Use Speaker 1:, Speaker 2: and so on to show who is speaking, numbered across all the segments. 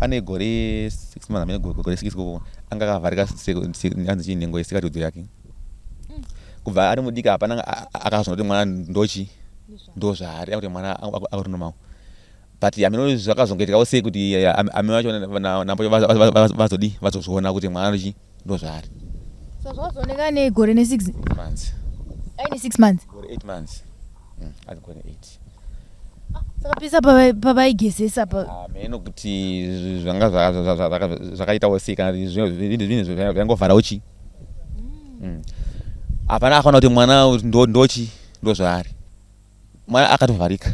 Speaker 1: Ane gore 6 months, amene gore 6 koko anga akavharika anzi chii nhengo yesikarudzi yake. Kubva ari mudiki hapana akazona kuti mwana ndochi ndozvaari akuti mwana ari normal. But hameno zvakazongoitikawo sei kuti amai vacho nambo vazodi vazozviona kuti mwana ndochi ndozvaari.
Speaker 2: So zvakazooneka negore ne 6
Speaker 1: months.
Speaker 2: Aine 6 months.
Speaker 1: Gore 8 months. Ari gore 8.
Speaker 2: Saka pisa pavaigezesa pa
Speaker 1: hameno kuti zvanga zvakaitawo sei kana zvinhu zvaingovharawo chii. Hapana akaona kuti mwana ndochi ndozvaari. Mwana akatovharika.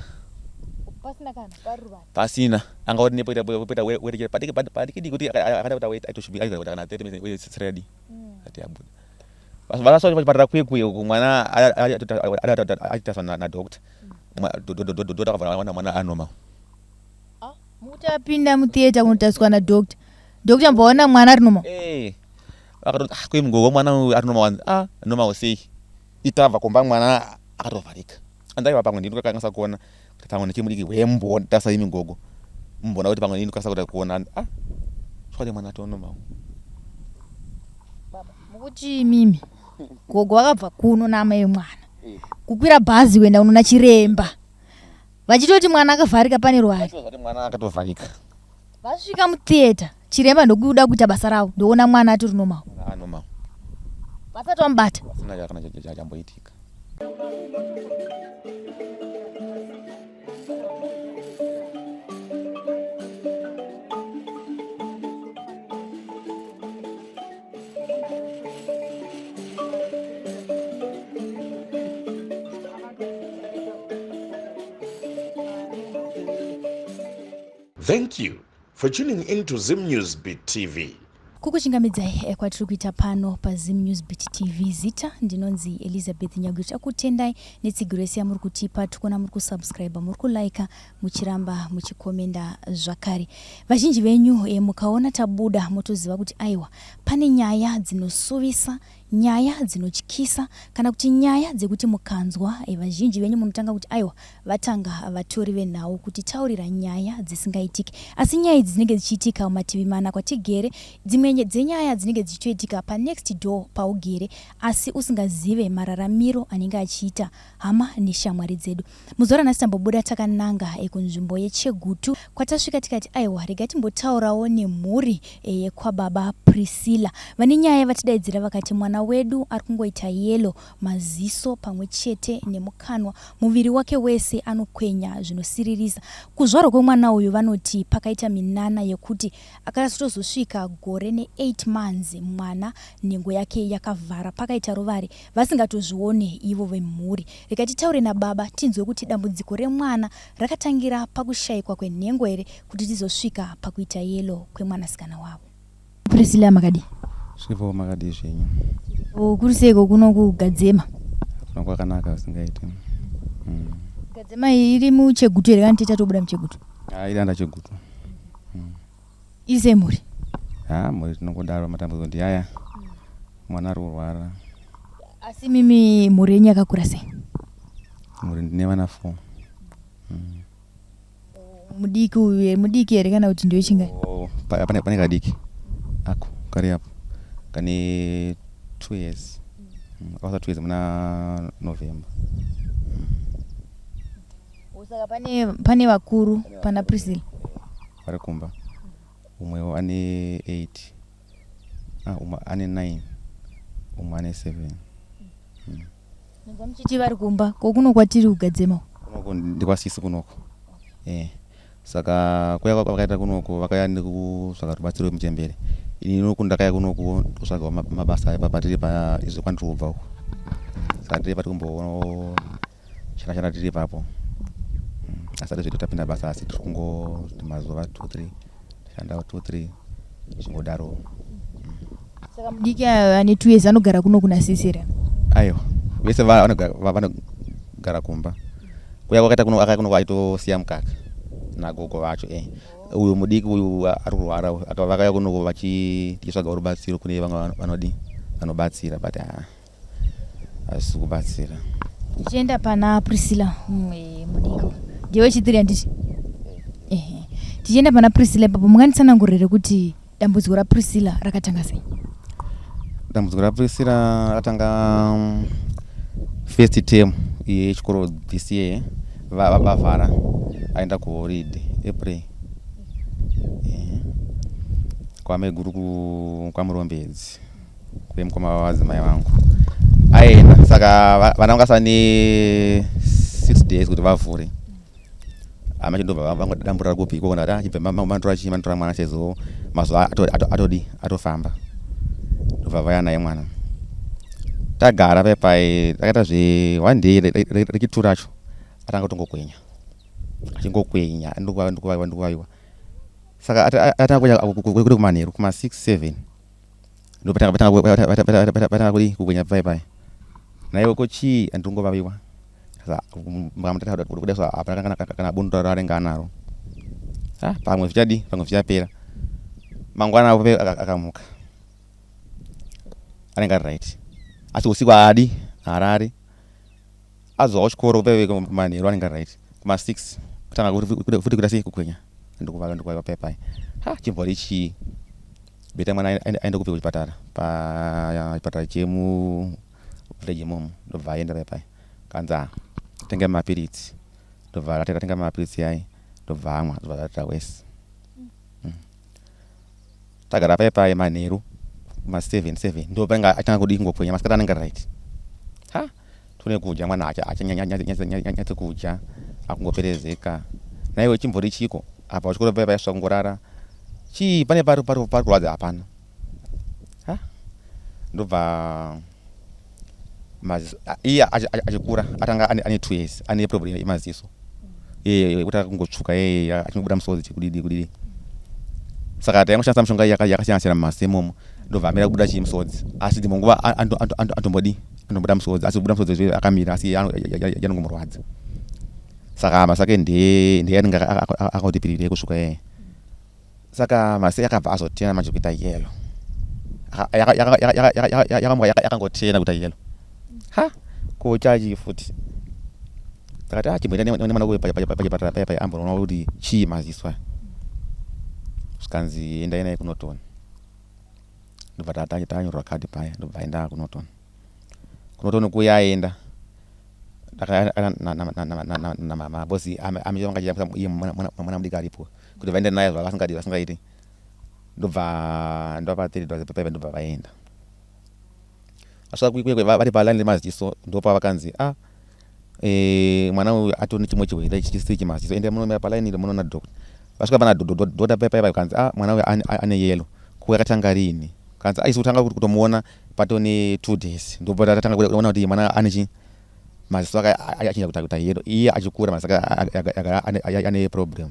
Speaker 2: Pasina kana paruvara.
Speaker 1: Pasina. Anga oti nepoita poita weti padiki padiki kuti akada kuti weti aitoshubika aita kana 30 minutes weti ready. Ati abuda. Vakasvika kuchipatara kuye kuye uku mwana achitaswa na doctor. Doctor akabva aona mwana anormal.
Speaker 2: Ah, mukuti apinda mutheatre kunotariswa na doctor. Doctor mboona mwana ari normal.
Speaker 1: Eh. Vakatoti ah kuye mugogo mwana uyu ari normal wanzi ah normal sei. Itabva kumba mwana akatovharika. Andaiva pamwe ndini ndakakwanisa kuona kuti pamwe ndichiri mudiki hwembo ndasa imi gogo. Mumboona kuti pamwe ndini ndakakwanisa kuita kuona ah chokwadi mwana atova normal.
Speaker 2: Baba mukuti imimi gogo vakabva kuno naamai vemwana kukwira bhazi kuenda kunoona chiremba vachitoti mwana akavharika pane rwari.
Speaker 1: Vachitoti mwana akatovharika.
Speaker 2: Vasvika mutheatre chiremba ndokuda kuita basa ravo ndoona mwana atori normal.
Speaker 1: Mwana anormal.
Speaker 2: Vasati vamubata.
Speaker 1: Vasina kana chamboitika.
Speaker 3: Thank you for tuning in to Zim News Beat TV.
Speaker 2: Kukuchingamidzai eh, kwatiri kuita pano paZim News Beat TV. Zita ndinonzi Elizabeth Nyagwe. Takutendai netsigiro yese yamuri kutipa. Tikuona muri kusubscribe, muri kulike, muchiramba muchikomenda zvakare. Vazhinji venyu eh, mukaona tabuda motoziva kuti aiwa pane nyaya dzinosuvisa Nyaya dzinotyisa kana kuti nyaya dzekuti mukanzwa vazhinji venyu munotanga kuti aiwa vatanga vatori venhau kutitaurira nyaya dzisingaitike. Asi nyaya idzi dzinenge dzichiitika mumativi mana kwatigere. Dzimwe dzenyaya dzinenge dzichitoitika panext door paugere asi usingazive mararamiro anenge achiita hama neshamwari dzedu. Muzuva ranhasi tambobuda takananga kunzvimbo yeChegutu kwatasvika tikati aiwa rega timbotaurawo nemhuri yekwababa Priscilla. Vane nyaya yavatidaidzira vakati mwana wedu ari kungoita yellow maziso pamwe chete nemukanwa, muviri wake wese anokwenya zvinosiririsa. Kuzvarwa kwemwana uyu vanoti pakaita minana yekuti akatozosvika gore ne 8 months mwana nhengo yake yakavhara pakaita rovare vasingatozvione ivo vemhuri. Rega titaure nababa tinzwe kuti dambudziko remwana rakatangira pakushaikwa kwenhengo here kuti tizosvika pakuita yellow kwemwanasikana wavo. Priscilla makadii?
Speaker 4: Zviripo makadii zvenyu?
Speaker 2: Kuri seiko kuno kuGadzema?
Speaker 4: Kuno kwakanaka zvisingaiti.
Speaker 2: Gadzema iri muChegutu here kana tatobuda muChegutu?
Speaker 4: Ah, iri anda Chegutu.
Speaker 2: Iri sei mhuri?
Speaker 4: Ha, mhuri tinongodaro matambudziko ndiyaya. Mwana ari kurwara.
Speaker 2: Asi mimi mhuri yenyu yakakura sei?
Speaker 4: Mhuri ndine vana 4.
Speaker 2: Mudiki uyu mudiki here kana kuti ndiwe chingani?
Speaker 4: Oh, pane pane kadiki ako kari apo kane 2 years. Akasa 2 years muna November.
Speaker 2: Saka pane pane vakuru pana Priscilla.
Speaker 4: Vari kumba. Umwewo ane 8. Ah, umwe ane 9. Umwe ane 7.
Speaker 2: Ndinzwa muchiti vari kumba ko kuno kwatiri kugadzema.
Speaker 4: Kunoko ndikwasisi kunoko. Eh. Saka kuya kwavakaita kunoko vakauya nekutsvaga rubatsiro rwemuchembere. Ini noku ndakauya kunoku kutsvagawo mabasa aya patiri pa izvo kwandiri kubva uko. Saka tiri pati kumboshanda shanda tiri ipapo. Asati zvedu tapinda basa asi tiri kungoti mazuva 2 3 tashanda 2 3 zvichingodaro.
Speaker 2: Saka mudiki ane 2 years anogara kuno kuna sisi here?
Speaker 4: Aiwa, vese vanogara kumba. Kuya kwakaita kuno akaya kuno aitosiya mukaka nagogo vacho eh. Uyu mudiki uyu ari kurwara vakauya kuno vachi tichitsvaga rubatsiro kune vamwe vanodi vanobatsira but ah hazvisi kubatsira.
Speaker 2: Tichienda pana Priscilla mudiki ndiye wechitiri handiti? Ehe. Tichienda pana Priscilla ipapo, munganditsanangurire kuti dambudziko raPriscilla rakatanga sei?
Speaker 4: Dambudziko raPriscilla rakatanga first term yechikoro this year, vavhara, aenda kuholiday April, kwamaiguru kwaMurombedzi, kwemukoma wavadzimai vangu aenda. Saka vana vangasara ne6 days kuti vavhure. Hama chindobva vangodamburira kupi ikoko, ndati chibva manditora chii, manditora mwana sezvo mazuva atodi atofamba. Ndobva vauya naye mwana, tagara paipai, takaita zve one day rechitu racho atanga kutongokwenya, achingokwenya, ndikuvaviwa, ndikuvaviwa. Saka atanga kukwenya kuri kumanheru kuma 6 7, ndopatanga kudi kukwenya paipai. Naiwe ko chii? Andingovaviwa. Kudai hapana kana bundo raanenge anaro. Pamwe zvichadi, pamwe zvichapera mangwana. Akamuka anenge ari right, asi usiku haadi, haarari. Adzoka kuchikoro manheru anenge ari right, kuma6 kutanga futi kuita sei, kukwenya, ndikuvaiwa, ndikuvaiwa paipai. Ha, chimbori chii? Beta mwana aende kupi, kuchipatara, pachipatara chemu village imomo. Ndobva aenda paipai, kanzi a tenga mapiritsi. Ndobva tatenga mapiritsi ai, ndobva amwa, ndobva zvaita wese. Tagara paipai, manheru ma7 7 ndo painge atanga kudi kungokwenya. Masikati anenge right. Ha, tone kudya, mwana achanyatse kudya, akungoperezeka. Naiwe chimbori chiko apa uchikoro paipai, svika kungorara chii, pane pari kurwadza? Hapana. Ha, ndobva maziso, iye achikura atanga ane 2 years ane problem yemaziso yekuti akungotsvuka, achingobuda musodzi, kudidi kudidi. Saka taingoshandisa mishonga yakasiyana siyana mumaziso imomo, ndobva amira kubuda chii, musodzi. Asi dzimwe nguva atombodi anobuda musodzi, asi kubuda musodzi akamira, asi yanongomurwadza. Saka maziso ake ndeye anenge akauti pirirei kusvuka yeye. Saka maziso akabva azotena manje kuita yellow, yakamuka yakangotena kuita yellow. Ha, ko chachi futi? Takati ah, chimboenda nemwana pachipatara paya amboona kuti chii maziso aya. Zvikanzi endai naye kuNorton. Ndobva tanyorerwa kadhi paya, ndobva aenda kuNorton. KuNorton kuya aenda namabosi iye mwana mudiki aripo kuti vaende naye, zvavasingadi vasingaiti. Ndobva ndovapa $30 paipa, ndobva vaenda. Vasvika kuye vari palaini remaziso, ndopavakanzi a mwana uyu atori nechimwe chirwere chisiri chemaziso, endai munomira palaini iro munoona doctor. Vasvika pana doctor paipa, kanzi a mwana uyu ane yellow, ko yakatanga riini? Kanzi aisi kutanga kutomuona patone 2 days, ndopatatanga kuona kuti mwana ane chi maziso ake achinja kuita yellow. Iye achikura maziso ake agara ane problem.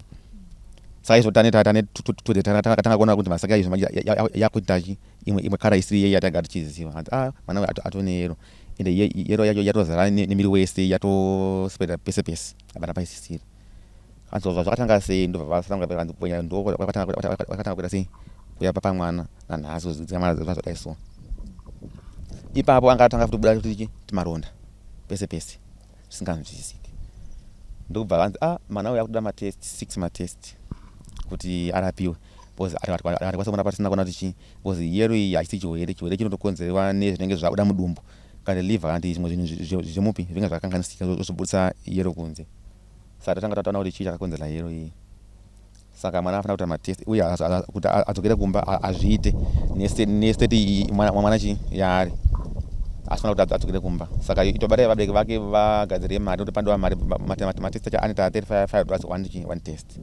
Speaker 4: Saka izvo tane 2 days tatanga kuona kuti maziso ake izvo manje yakuita chi imwe colour isiri iye yatanga tichiziva. Hanzi a mwana uyu atone yellow, ende yellow yacho yatozara nemiri wese, yatospreada pese pese, hapana paisisiri. Hanzi zvakatanga sei? Ndobva vasanga hanzi kwenya ndo vakatanga kuita sei kuya pamwana nanhasi zvadai. So ipapo anga atanga futi kubuda futi timaronda pese pese zvisinganzwisisiki. Ndokubva vanzi a mwana uyu akutoda matest, six matest kuti arapiwe, because hatikwanisa kuona patisina kuona kuti chii, because yellow iyi hachisi chirwere. Chirwere chinotokonzerwa nezvinenge zvabuda mudumbu kana liver kana zvimwe zvinhu zvemupi zvinenge zvakakanganisika, zvobudisa yellow kunze. Saka tatanga tataona kuti chii chakakonzera yellow iyi. Saka mwana anofanira kuita matest uye kuti adzokere kumba hazviite nestate mwana chi yaari, asifanira kuti adzokere kumba. Saka itobatai vabereki vake vagadzire mari, nokuti pandiwa mari. Matest acho anoita $35 one test.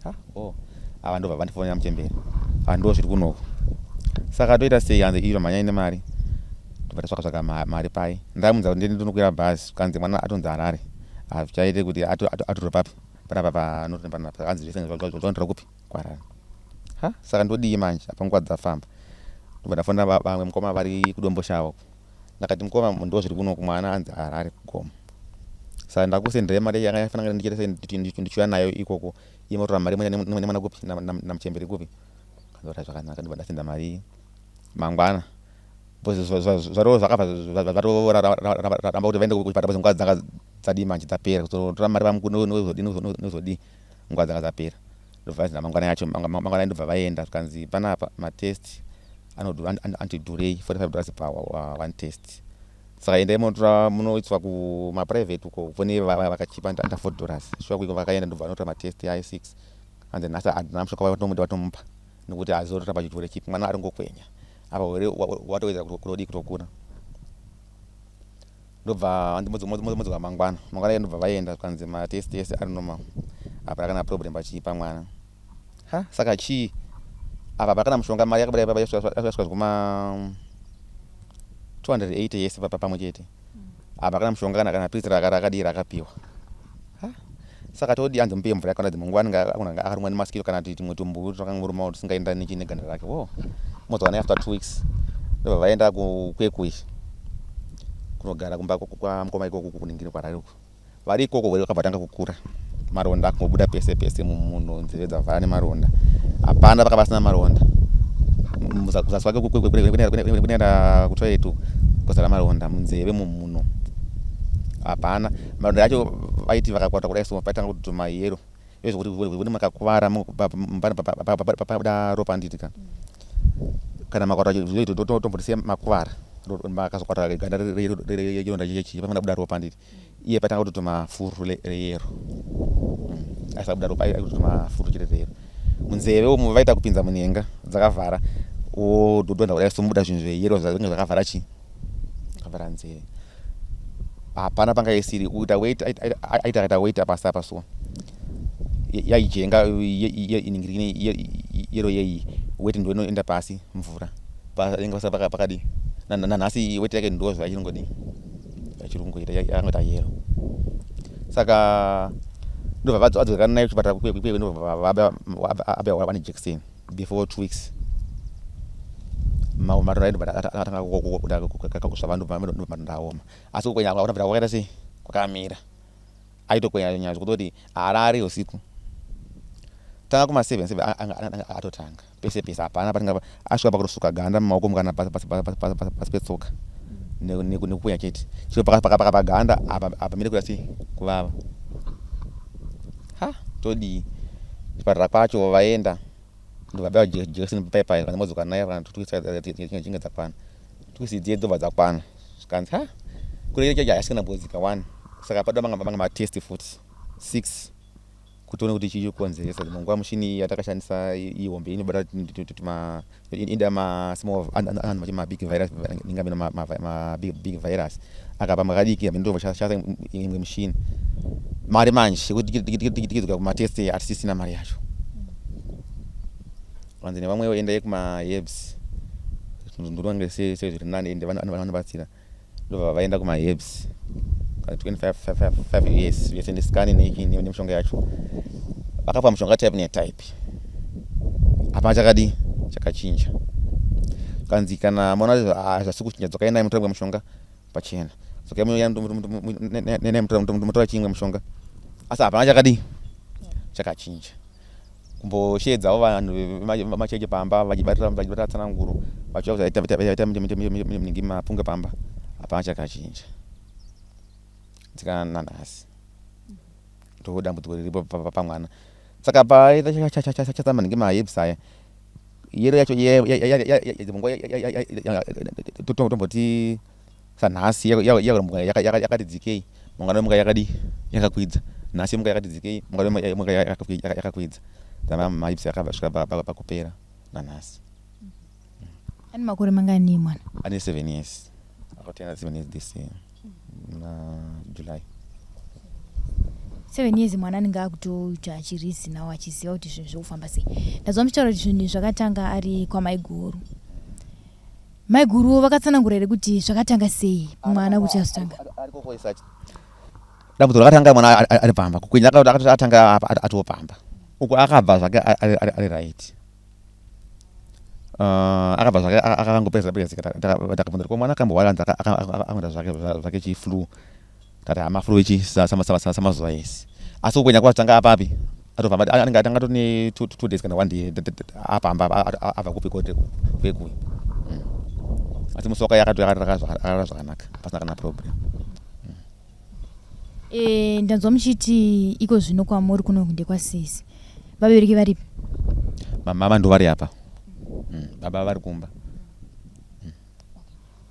Speaker 4: Ha, oh, ava ndobva vandifonera muchembere, ava ndo zviri kunoko, saka toita sei? Hanzi iyo mhanyai nemari. Tobva tatsvaka tsvaka mari pai. Ndamunza kuti ndinokwira bhazi, kanzi mwana atonzi Harare, hazvichaite kuti atorwe papi, panapa paNorton panapa. Hanzi zvese zvanotora kupi, kuHarare. Ha, saka ndodii manje apa nguva dzafamba? Ndobva ndafonera vamwe mukoma vari kuDomboshawa. Ndakati mukoma, ndo zviri kunoku, mwana anzi Harare kugomo, saka ndakusenderai mari yanga yafanira ndichiita sei, ndichiuya nayo ikoko, iye motora mari nemwana kupi, namuchemberi kupi. Kanzora zvakanaka. Ndobva ndasenda mari mangwana, because zvakabva zvatoramba kuti vaende kuchipatara, because nguva dzanga dzadii manje, dzapera. Kuzotora mari vamukuru nozodii nozodii, nguva dzanga dzapera.
Speaker 1: Ndobva vanzi namangwana yacho, mangwana ndobva vaenda, zvikanzi panapa matest anotidhurei, $45 pa one test. Saka endai munotora munoiswa kumaprivate uko, kune vakachipa under $40. Shuwa kuiko vakaenda, ndobva vanotora matest ayo 6. Hanzi nhasi handina mushonga watomuda watomupa, nekuti hazizotoramba chirwere chipi, mwana ari ngokwenya apa, hwere watowedzera kutodii, kutokura. Ndobva modzoka mangwana. Mangwana ndobva vaenda, zvikanzi matest ese ari normal, hapana kana problem pachipa mwana. Ha, saka chii apa? Hapana mushonga. Mari yakabuda ipapa yasvika zvekuma 280 yese pamwe chete. Apa kana mushonga kana piritsi rakadii rakapiwa. Ha, saka todi? Anzi mupe mvura yakawanda. Dzimwe nguva anenge akarumwa nemosquito kana kuti tumwe tumbuyu twakangoruma tusingaenda neganda rake. Wo modzoka naye after 2 weeks. Ndobva vaenda kuKwekwe kunogara kumba kwamukoma ikoko, kuningiri kwarari uko. Vari ikoko, hwere vakabva tanga kukura, maronda akangobuda pese pese mumunhu, nzeve dzavhara nemaronda, hapana vaka vasina maronda. Kuzasi kwake kunoenda kutoilet kuzara maronda, munzeve, mumuno hapana. Maronda acho vaiti vakakwata kudai so, paitanga kuti mayellow, zvokuti kune makakuvara pabuda ropa, handitika? Kana makwata tomboti makuvara, makazokwata ganda rechironda chechi, panoda buda ropa, handiti? Iye paitanga kutoti mafuru reyellow, asabuda ropa, aitoti mafuru chete reyellow. Munzeve umu vaita kupinza munhenga dzakavhara, wodhonza kudai somubuda zvinhu zveyellow zvinenge zvakavhara chii, zvakavhara nzeve. Hapana panga isiri kuita weti, aita akaita weti pasi apa so yaijenga yellow yeyi weti ndo inoenda pasi, mvura inenge pakadii. Nanhasi weti yake ndo zvaichingodi achiri kungoita, yakangoita yellow. Saka ndobva vadzokera naye kuchipatara Kwekwe, ndobva abaiwa one injection before 2 weeks. Maronda ndobva atanga kusvava, ndobva maronda aoma, asi kukwenya kunobvira kwakaita sei, kwakamira. Aitokwenya zvekutoti haarari usiku. Tanga kuma 7 7 atotanga pese pese, hapana patinga asvika pakutosuka ganda mumaoko kana pasi petsoka nekukwenya chete. Chiro paganda apa apa mire kuita sei, kuvava. Ha, todii? Chipatara kwacho vaenda, ndobva baiwa jekiseni paipai, kana modzoka naye kana chinge dzakwana 2 weeks dziye, dzobva dzakwana. Zvikanzi ha, kure haisi kana bodzika one. Saka pada manga matest futi 6 kuti tione kuti chii chikukonzeresa. Dzimwe nguva mushini yatakashandisa ihombe, inobata ida masmall, anhu mabig virus, ingambe mabig virus akapa makadiki, ndobva imwe mushini. Mari manje yekuti tikidzoka kumatest hatisisina mari yacho. Vanzi nevamwewo endai kumaherbs, ndonge sezviri nani, ende vanobatsira. Ndobva vaenda kumaherbs 25 years vese nescan nemishonga yacho. Vakapiwa mushonga type netype, hapana chakadii chakachinja. Kanzi kana maona zvasi kuchinja, dzokai naye mutora mushonga pachena, dzokai mutora chimwe mushonga, asi hapana chakadii chakachinja. Kumboshedzawo vanhu vemachechi pamba, vachibatira tsananguro, vachiuya kuzoita mingi mapunge pamba, hapana chakachinja dzikana nanhasi. Ndo dambudziko riripo pamwana. Saka paita chasama maningi maherbs aya, yellow yacho dzimwe nguva tomboti sanhasi yamuka yakati dzikei, mangwana muka yakadii, yakakwidza. Nhasi muka yakati dzikei, mangwana muka yakakwidza. Maherbs akabva svika pakupera nanhasi.
Speaker 2: Ane makore mangani mwana?
Speaker 1: Ane 7 years, akatenda 7 years this year muna July.
Speaker 2: 7 years, mwana anenge akutoita achireasonawo, achiziva kuti zvinhu zvokufamba sei. Ndazwa muchitaura kuti zvinhu zvakatanga ari kwamaiguru. Maiguru vakatsanangura here kuti zvakatanga sei mwana kuti azotanga?
Speaker 1: Dambudziko rakatanga mwana ari pamba. Kukwenya atanga atopamba uko, akabva zvake ari right. Akabva zvake akangopedza pedza. Takabvunza ko mwana akamborwara, anzi akangoita zvake chiflu. Tati hama flu ichi samazuva ese, asi kukwenya kwatanga apapi atobva anenge atanga tone 2 days kana one day apamba abva kupi kote kwekui. Asi musi wakauya akarara zvakanaka, pasina kana problem.
Speaker 2: Ndanzwa muchiti iko zvino kwamuri kuno ndekwasisi. Vabereki varipi?
Speaker 1: Mama ndo vari apa. Baba vari kumba.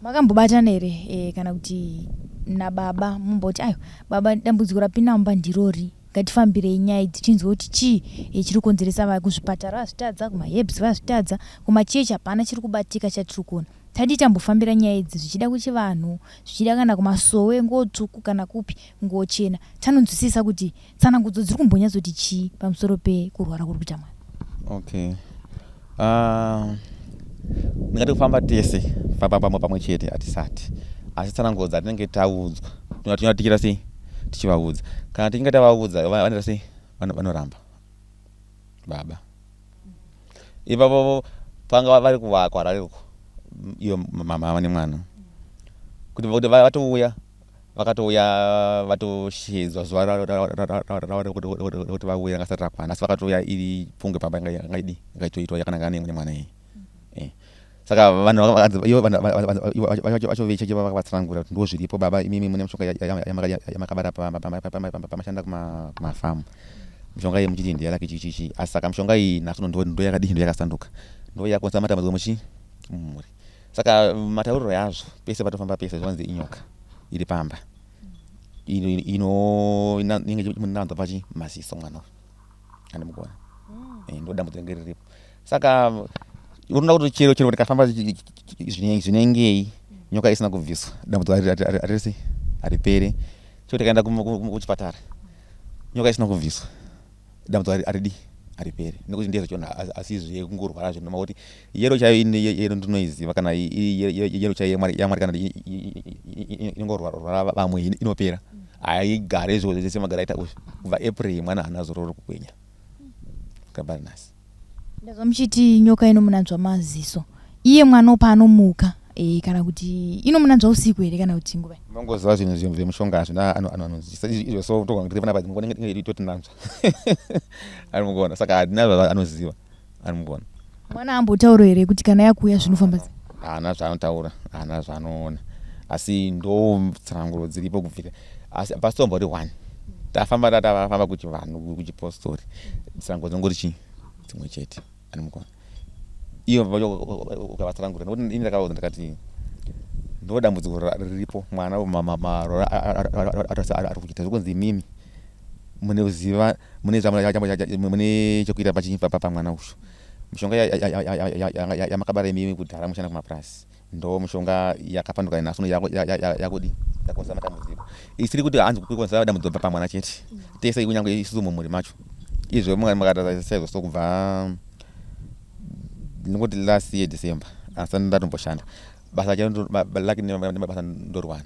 Speaker 2: Makambobatana here kana kuti nababa mumboti ayo baba, dambudziko rapinda mumba ndirori, ngatifambirei nyaya idzi tinzwe kuti chii chiri kukonzeresa? Kuzvipatara vazvitadza, kumaherbs vazvitadza, kumachechi hapana chiri kubatika chatiri kuona. Tadii tambofambira nyaya idzi, zvichida kuchivanhu, zvichida kana kumasowe, nguo tsvuku kana kupi, nguo chena, tanonzwisisa kuti tsanangudzo dziri kumbonyatsoti chii pamusoro pekurwara kuri kuita mwana?
Speaker 1: Okay, ndingati kufamba tese pamwe chete hatisati, asi tsanangudzo dzatinenge taudzwa tinova sei tichivaudza. Kana tichinge tavaudza, vanoita sei? Vanoramba baba ipapo. Panga vari kuHarare uko, iyo mama nemwana, kuti vatouya, vakatouya vatoshedzwa. Zuva rekuti vauye rangasati rakwana, asi vakatouya iri pfungwe pamba yangaidi yakaitoitwa yakananga nemwana iyi. Saka vanhu vacho vechechi vakavatsanangura kuti ndo zviripo baba, imimi mune mishonga yamakabata pamashanda kumafamu, mishonga iyi muchiti ndeyalaki chichichi, asi saka mishonga iyi nhasi ndo yakadii, ndo yakasanduka, ndo yakonzera matambudziko muchi mumhuri. Saka matauriro yazvo pese patofamba pese zvanzi inyoka iri pamba inenge ichimunanzwa pachi maziso mwana uyu, andimugona. Ndo dambudziko ringe riripo. Saka unoda kuti chero chero tikafamba zvinengei, nyoka isina kubviswa, dambudziko harisi hariperi. Chero tikaenda kuchipatara, nyoka isina kubviswa, dambudziko haridi hariperi, nekuti ndezvechona. Asi zvekungorwara zvinoma kuti yero chaiyo yero ndinoiziva, kana yero chaiyo yamwari, kana inongorwara vamwe inopera, haigare izvo zvese magara aita uzvi. Kubva April mwana haana zororo kukwenya kabva nhasi.
Speaker 2: Ndazva muchiti nyoka inomunanzva maziso. Iye mwana paanomuka kana kuti inomunanzva usiku here kana kuti nguva?
Speaker 1: Unongoziva zvinhu zvemushonga hazvina anonzwisisa izvo, so togona panapa toti nanzva ari mugona. Saka hadina anoziva ari mugona.
Speaker 2: Mwana ambotaura here kuti kana yakuuya zvinofamba sei?
Speaker 1: Haana zvaanotaura, haana zvaanoona, asi ndo tsananguro dziripo kubvira. Asi pasitombori one tafamba, tafamba kuchivanhu, kuchipostori, tsananguro dzinongori chii dzimwe chete ani mugona. Iyo ukavatsanangurira, nekuti ini ndakavaudza ndakati ndo dambudziko riripo, mwana marora ari kuita zvokunzi imimi mune kuziva, mune chekuita pamwana uyu. Mishonga yamakabara imimi kudhara mushanda kumapurasi ndo mishonga yakapanduka nhasi uno yakudi yakonzera matambudziko. Isiri kuti hanzi kukonzera dambudziko pamwana chete, tese kunyange isusu mumhuri macho. Izvo makata saizvo. So kubva ndingoti last year December asati ndatomboshanda basa laki nebasa ndorwana,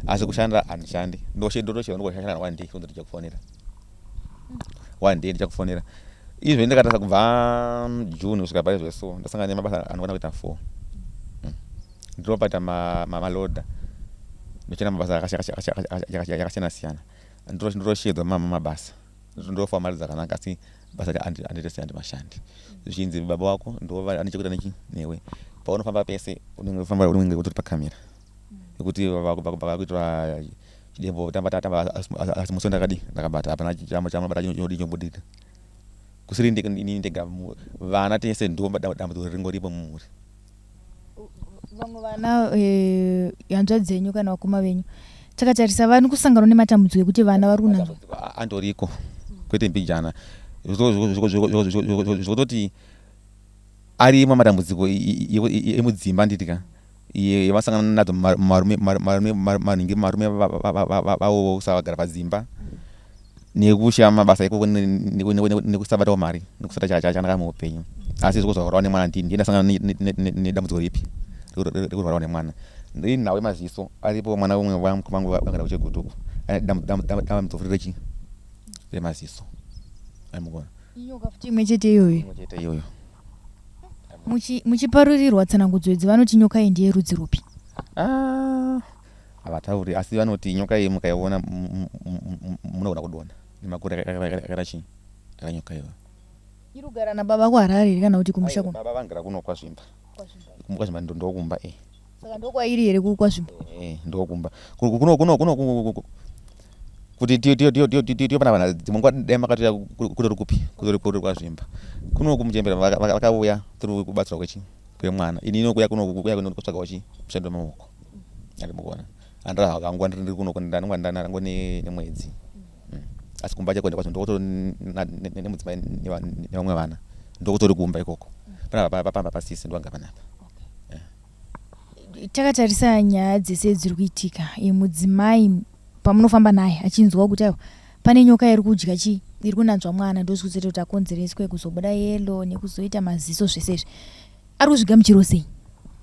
Speaker 1: asi kushanda handishandi. Ndotosheva ndingoshanda one day, kunzi ndichakufonera one day, ndichakufonera. Izvo ndakatarisa kubva June kusvika paizvo, so ndasangana nemabasa anokwana kuita 4. Ndinobata maloader, ndoshanda mabasa akasiyana siyana, ndinotoshedzwa mabasa, ndofa mari dzakanaka, asi basa handiite, handimashandi. Zvichinzi baba wako ndo ane chekuita nechi newe, paunofamba pese unenge unenge utori pakamera yekuti vakakuitira chidembo tamba tamba, asi musi ndakadi ndakabata hapana chamabata chinodi chinobudirira. Kusiri inini ndega, vana tese ndo dambudziko ringoripo mumhuri.
Speaker 2: Vamwe vana, hanzvadzi dzenyu kana vakoma venyu, takatarisa vari kusangana nematambudziko ekuti vana vari kunanzwa?
Speaker 1: Andoriko kwete mbijana, zvokutoti arimo matambudziko emudzimba nditika vasangana nadzo maningi, marume vavo kusavagara padzimba nekushaya mabasa ikoko nekusabatawo mari nekusata chakanaka muupenyu. Asi zvikozvarwarawo nemwana, ndini ndiye ndasangana nedambudziko ripi rekurwarawo nemwana. Inhau yemaziso aripo mwana umwe vangu vagara kuChegutu uko, ane dambudziko futi rechi remaziso aimugona.
Speaker 2: Inyoka futi imwe chete iyoyo?
Speaker 1: Imwe chete iyoyo.
Speaker 2: Muchiparurirwa tsanangudzo idzi, vanoti nyoka iyi ndeyerudzi rupi?
Speaker 1: Ah, havatauri, asi vanoti nyoka iyi mukaiona munogona kudonha nemakore akaita chii akanyoka iyoyo.
Speaker 2: Iri kugara nababa kuHarare here kana kuti kumusha kuno?
Speaker 1: Baba vanogara kuno kwaZvimba, kwaZvimba ndokumba.
Speaker 2: Saka ndokwairi here kwaZvimba?
Speaker 1: Ndokumba kuno kuno kuno. Kuti tiyo pana vana dzimwe nguva dai makatoya kutori kupi kutori kutori kwazvimba kuno kumuchembera vakauya through kubatsirwa kwechi kwemwana ini inokuya kuno kuya kuno kutsvagawo chi mushando wemaoko andimbokuona andira hangu ndiri kuno ndanongwa ndanango nemwedzi asi kumba chako ndakwacho ndokutori nemudzimai nevamwe vana ndokutori kumba ikoko panapa pamba pasisi ndowanga panapa.
Speaker 2: Takatarisa nyaya dzese dziri kuitika, mudzimai pamunofamba naye achinzwa kuti aiwa pane nyoka iri kudya chii iri kunanzva mwana ndozvikuzoita kuti akonzereswe kuzobuda yelo nekuzoita maziso zvese izvi ari kuzvigamuchiro sei?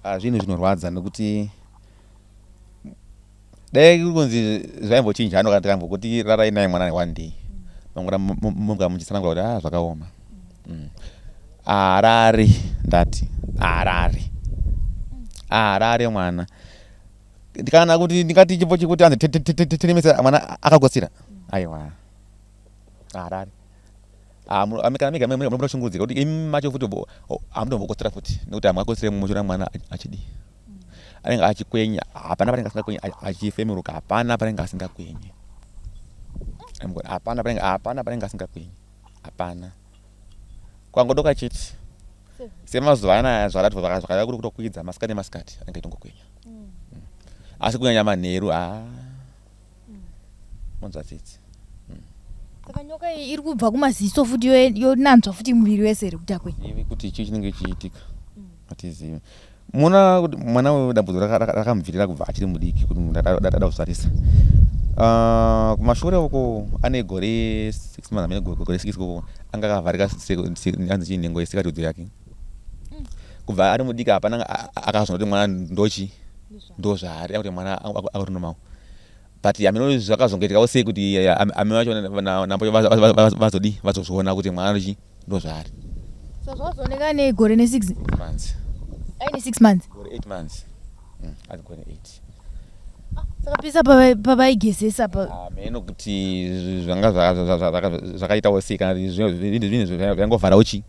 Speaker 1: Ah, zvinhu zvinorwadza nekuti dai kuri kunzi zvaimbochinja ano kana tikambokuti rarai naye mwana one day mangwana muka muchitsanangura kuti ah zvakaoma. Harare ndati harare harare mwana ndikana kuti ndingati chipo chekuti anzi tenemesa mwana akakotsira aiwa harare kana mega munoshungurudzika kuti imi macho futi hamutombokotsira futi nekuti hamungakotsire muchiona mwana achidii anenge achikwenya hapana panenge asingakwenye achifemeruka hapana panenge asingakwenye hapana panenge hapana panenge asingakwenye hapana kwangodoka chete semazuva anaya zvaratwa zvakada kuri kutokwidza masikati nemasikati anenge aitongokwenya asi kunyanya manheru ha monzwa tsitsi.
Speaker 2: Saka nyoka iyi iri kubva kumaziso futi yonanzva futi muviri wese here kuti akwenye?
Speaker 1: Zivi kuti chii chinenge chichiitika hatizivi. Muona kuti mwana uyu dambudziko rakamubvirira kubva achiri mudiki kuti munhu ada kuzvarisa. Ah, kumashure uko ane gore 6 months amene gore 6 uko anga akavharika anzi chii nhengo yesikarudzi yake. Kubva ari mudiki hapana akazona kuti mwana ndochi ndozvaari akuti mwana akuti normal. But hameno zvakazongoitikawo sei kuti amai vacho nambo vazodii vazozviona kuti mwana ndochi ndozvaari.
Speaker 2: So zvakazooneka negore ne 6
Speaker 1: months.
Speaker 2: Aine 6 months.
Speaker 1: Gore 8 months. Ari gore 8.
Speaker 2: Ah, saka pesa pavaigezesa pa
Speaker 1: hameno kuti zvanga zvakaitawo sei kana zvinhu zvaingovharawo chii.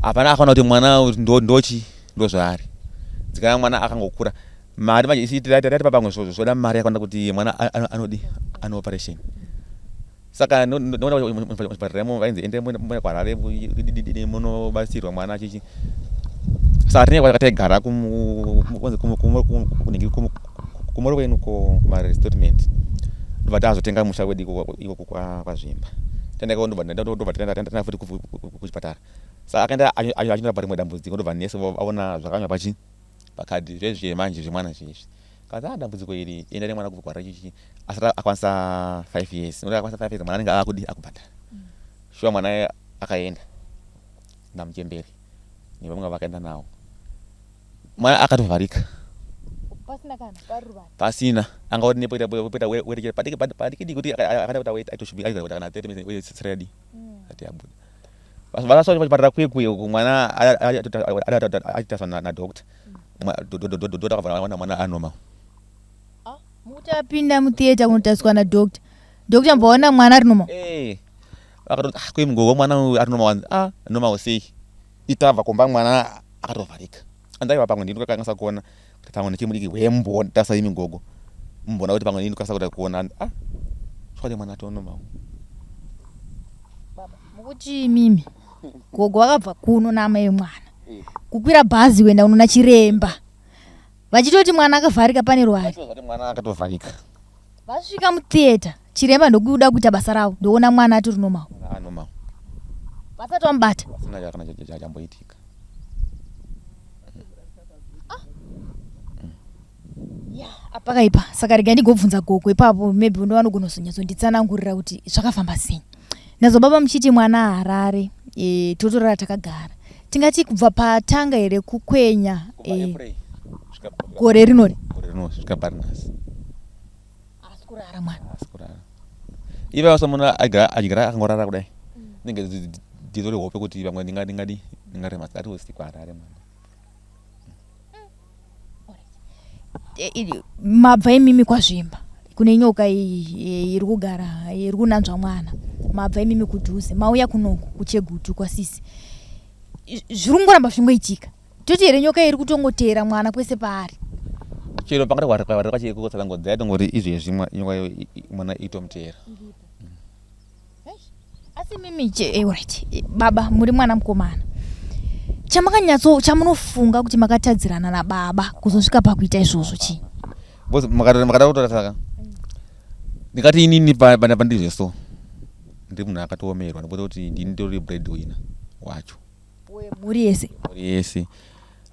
Speaker 1: Hapana akaona kuti mwana ndochi ndozvaari. Dzikana mwana akangokura mari manje isi tati pamwe zvoda mari yakawanda kuti mwana anodi ano operation. Saka ndoona muchipatara imo vainzi endai muende kuHarare munobatsirwa mwana chichi. Saka tine kwataigara kumoro kwenu kumaresettlement ndobva tazotenga musha wedu ikoko kwaZvimba. Taenda ikoko ndobva taenda futi kuchipatara. Saka akaenda achinorapwa rimwe dambudziko ndobva nurse vaona zvakanyorwa pachi pakadhi zvezve manje zvemwana zvezvi. Kanzi ah dambudziko iri enda nemwana kuGwarira chichi asati akwanisa 5 years. Nekuti akwanisa 5 years mwana anenge akudi akubhadhara. Shuwa mwana akaenda namuchembere nevamwe vakaenda nawo. Mwana akatovharika.
Speaker 2: Pasina kana paruvara.
Speaker 1: Pasina anga oti nepoita poita weti padiki padiki kuti akada kuita weti aitoshupika aitoita kana 30 minutes weti ready. Ati abuda. Vakasvika kuchipatara kuye kuye uku mwana achitaswa nadoctor. Doctor akabva awana mwana anormal.
Speaker 2: Ah, mukuti apinda mutheatre kunotariswa nadoctor. Doctor mboona mwana ari normal.
Speaker 1: Eh. Vakatoti ah kuye mugogo mwana uyu ari normal wanzi ah normal sei. Itabva kumba mwana akatovharika. Andaiva pamwe ndini ndakakwanisa kuona kuti pamwe ndichiri mudiki hwembo tasa imi gogo. Mumboona kuti pamwe ndini ndikwanisa kuita kuona ah chokwadi mwana atova normal.
Speaker 2: Baba mukuti imimi gogo vakabva kuno naamai vemwana kukwira bhazi kuenda kunoona chiremba vachitoti mwana akavharika pane ruware.
Speaker 1: Vachitoti mwana akatovharika.
Speaker 2: Vasvika mutheatre chiremba ndokuda kuita basa ravo ndoona mwana atori normal.
Speaker 1: Mwana anormal.
Speaker 2: Vasati vamubata.
Speaker 1: Vasina kana chamboitika.
Speaker 2: Pakaipa saka rega ndigobvunza gogo ipapo maybe ndo vanogona kuzonyatsonditsanangurira kuti zvakafamba sei. Nazo baba muchiti mwana harare e, totorara takagara tingati kubva patanga here kukwenya e, gore rinori
Speaker 1: gore rino svika pari nhasi
Speaker 2: asi kurara mwana
Speaker 1: asi kurara ive vasa munhu achigara akangorara kudai inenge dzitori hope kuti vamwe ndingadi ndingarema ati usiku harare mwana.
Speaker 2: Mabva imimi kwaZvimba kune nyoka iyi iri kugara iri kunanzva mwana mabva imimi kudhuze mauya kunoku kuChegutu kwasisi zviri kungoramba zvichingoitika toti here nyoka iri kutongoteera mwana kwese paari?
Speaker 1: Chero pangati wareka chiko tsanango dzaitongoti izvezvi nyoka mwana itomuteera.
Speaker 2: Asi mimi right, baba muri mwana mukomana, chamakanyatso chamunofunga kuti makatadzirana nababa kuzosvika pakuita izvozvo chii?
Speaker 1: Because makada kutora saka ndingati inini pandiri so ndiri munhu akatoomerwa nekuti kuti ndini nditori bread winner wacho
Speaker 2: mhuri yese.
Speaker 1: Mhuri yese.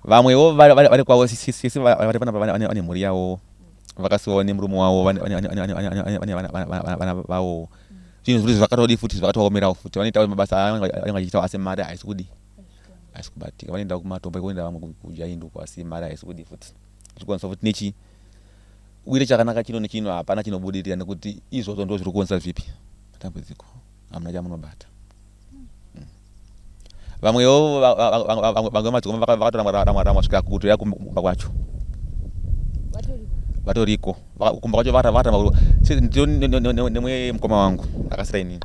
Speaker 1: Vamwewo vari kwavo sisi vari panapa vane mhuri yavo, vakasiwawo nemurume wavo, vane vana vavowo. Zvinhu zviri zvakatodi futi zvakatoomerawo futi. Vanoita mabasa anenge achiitawo asi mari haisi kudi, haisi kubatika. Vanoenda kumatombo kuenda vamwe kujaindu uko asi mari haisi kudi futi. Zvichikonzerwa futi nechi uite chakanaka chino nechino hapana chinobudirira nekuti izvozvo ndo zviri kukonzera zvipi matambudziko, hamuna chamunobata. Vamwewo vamwe madzikoma vakatora ramwa ramwa svika kutoya kumba kwacho vatoriko kumba kwacho vakaramba. Nemwe mukoma wangu akasira inini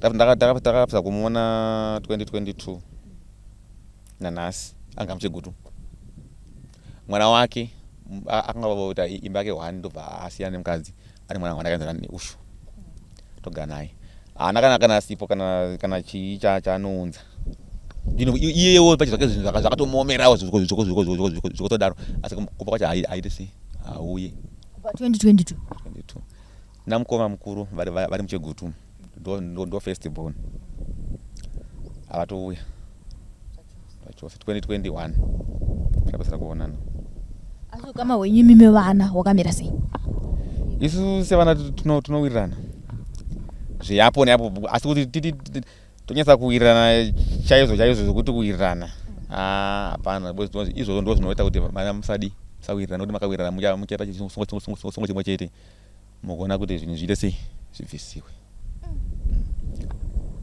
Speaker 1: takapedza kumuona 2022 nanhasi anga muchegutu. Mwana wake akanga voita imba yake one ndobva asiyana nemukadzi ane mwana mwana akaenzana neushu togara naye haana kana kana sipo kana kana chii chaanounza ndino iyewo pachi zvake zvinhu zvakatomuomerawo zvikotodaro asi kumba kwacho haaiti sei hauye
Speaker 2: kubva 2022.
Speaker 1: 22 namukoma mukuru vari muchegutu ndo first born havatouya zvachose 2021 tapedzera kuonana.
Speaker 2: Asi ukama hwenyu imimi vana hwakamira sei?
Speaker 1: Isu sevana tinowirirana zveapo neapo asi kuti tonyatsa kuwirirana chaizvo chaizvo zvekuti kuwirirana hapana. Izvozvo ndo zvinoita kuti vana musadi musawirirana nekuti makawirirana muchaita chisungo chimwe chete mukuona kuti zvinhu zviite sei zvibvisiwe.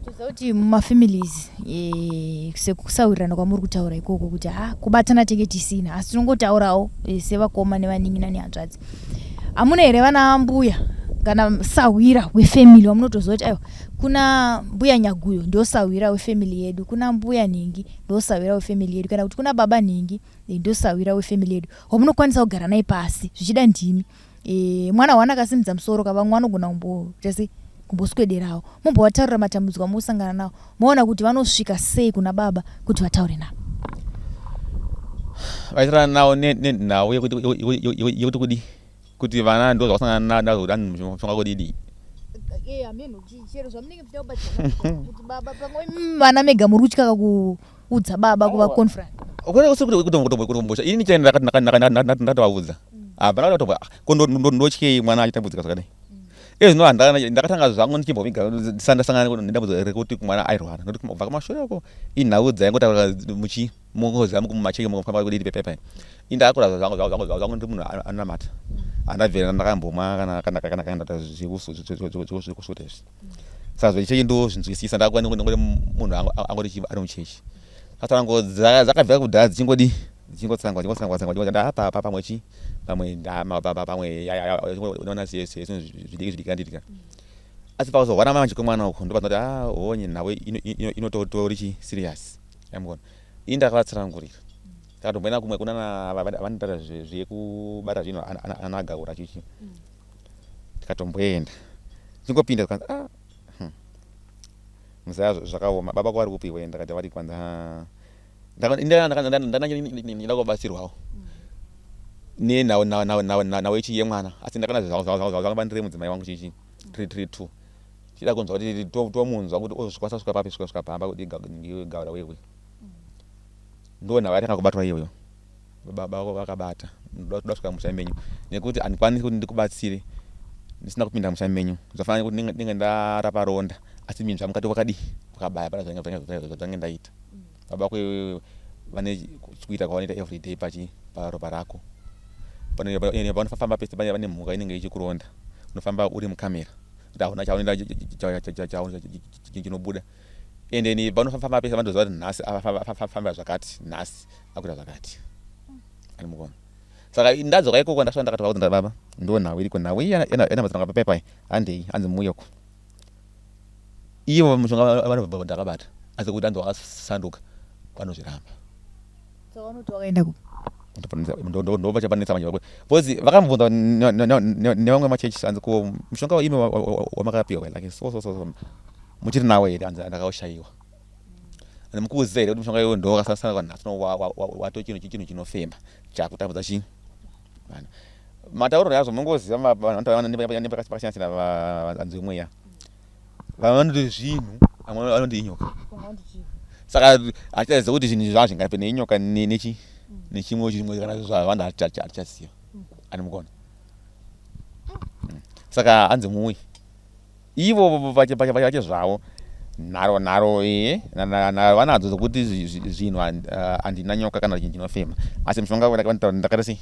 Speaker 2: Toziva kuti mumafamilies sekusawirirana kwamuri kutaura ikoko kuti ha kubatana tenge tisina asi tinongotaurawo sevakoma nevanin'ina nehanzvadzi. Hamuna here vana mbuya kana sahwira wefamily wamunotoziva kuti aiwa kuna mbuya Nyaguyo ndo sahwira wefamily yedu, kuna mbuya nhingi ndo sahwira wefamily yedu, kana kuti kuna baba nhingi ndo sahwira wefamily yedu wamunokwanisa kugara naye pasi zvichida ndimi mwana wana akasimudza musoro ka vamwe vanogona kumboita sei kumboswederawo mombovataurira matambudziko amunosangana nawo moona kuti vanosvika sei kuna baba kuti vataure navo.
Speaker 1: Vaitaura nawo nenhau yekuti kudi kuti vana ndo zvavasangana nazvo kuti anzi mushonga kudidi.
Speaker 2: Chero zvamunenge muchida kubatsira kuti baba pamwe vana mega muri kutya kuudza baba kuva confront.
Speaker 1: Kutombosha ini chaenda ndakatovaudza hapana kutombwa ko ndotyei mwana achitambudzika zvakadai. Iye zvino ndakatanga zvangu ndichimboviga ndisandasangana nedambudziko rekuti mwana airwara nekuti kubva kumashure uko inhau dzaingotaura muchi mungoziva mumacheke mukufamba kudii pepepe. Ini ndakakura zvangu ndiri munhu anonamata handabvira ndakambomwa kana kana kana kana zvekusvuta izvi. Saka zvechechi ndozvinzwisisa ndakakura ndingori munhu angori ari muchechi. Saka tsanango dzakabvira kudhara dzichingodi dzichingotsangwa dzichingotsangwa tsangwa dzichingo apa apa pamwe chi pamwe pamwe unoona zvinhu zvidiki zvidiki handitika. Asi pakuzohwana manje kwemwana uko ndopandinoti ah honye nhau inotori chi serious yamboona. Ini ndakavatsanangurira takatomboenda kumwe kunana vanoita zvekubata zvinhu anagaura chichi tikatomboenda tichingopinda tikanzi ah muzaya zvakaoma baba ko vari kupi iwe ndakati vari kwanza ndanda kubatsirwawo nenhau yechi yemwana asi ndakana zvanga ndiri mudzimai wangu chichi tiri two tichida kunzwa kuti tomunzwa kuti ozvikwanisa kusvika papi svika pamba kuti gaura wewe ndo nhau yatanga kubatwa iyoyo. Baba vako vakabata ndoda kusvika musha menyu nekuti handikwanisi kuti ndikubatsire ndisina kupinda musha menyu. Zvafanana nekuti ndinge ndarapa ronda asi minzwa mukati wakadii wakabaya pana zvange ndaita. Baba vako iwewe vane chikuita kwavanoita everyday pachi paropa rako. Paunofamba pese pane mhuka inenge ichikuronda unofamba uri mukamera kuti hauna chaunoenda chinobuda. Ende ni paunofamba pese vanotoziva kuti nhasi afamba zvakati nhasi akuita zvakati. Ani mukuona. Saka ndadzoka ikoko ndasvika ndakatovaudza baba ndo nhau iriko nhau iyi yana matsanga papepa handei hanzi muuye uko. Ivo mushonga vanobva ndakabata asi kuti hanzi wakasanduka vanozviramba.
Speaker 2: Saka vanoti wakaenda kupi?
Speaker 1: Ndopachapanetsa manje because vakamubvunza nevamwe machechi, anzi ko mushonga ime wamakapiwa like so so so so muchiri nawo here? Anzi ndakaushaiwa. Anzi mukuziva here kuti mushonga iwo ndowakasasana nhasi wato chinhu chinofema chakutambudza chii vana? Matauriro yazvo munongoziva, vanhu vanotaura nepakasiyana-siyana. Vanzi vemweya, vamwe vanoti zvinhu, vamwe vanoti inyoka, saka hatichaziva kuti zvinhu izvi zvazvingape neinyoka nechi nechimwe chimwe kana zvawanda, hatichaziva ani mukona. Saka hanzi muuyi ivo vache zvavo nharo nharo nharo vanadzo dzokuti zvinhu, handina nyoka kana chinhu chinofema, asi mushonga ndakati sei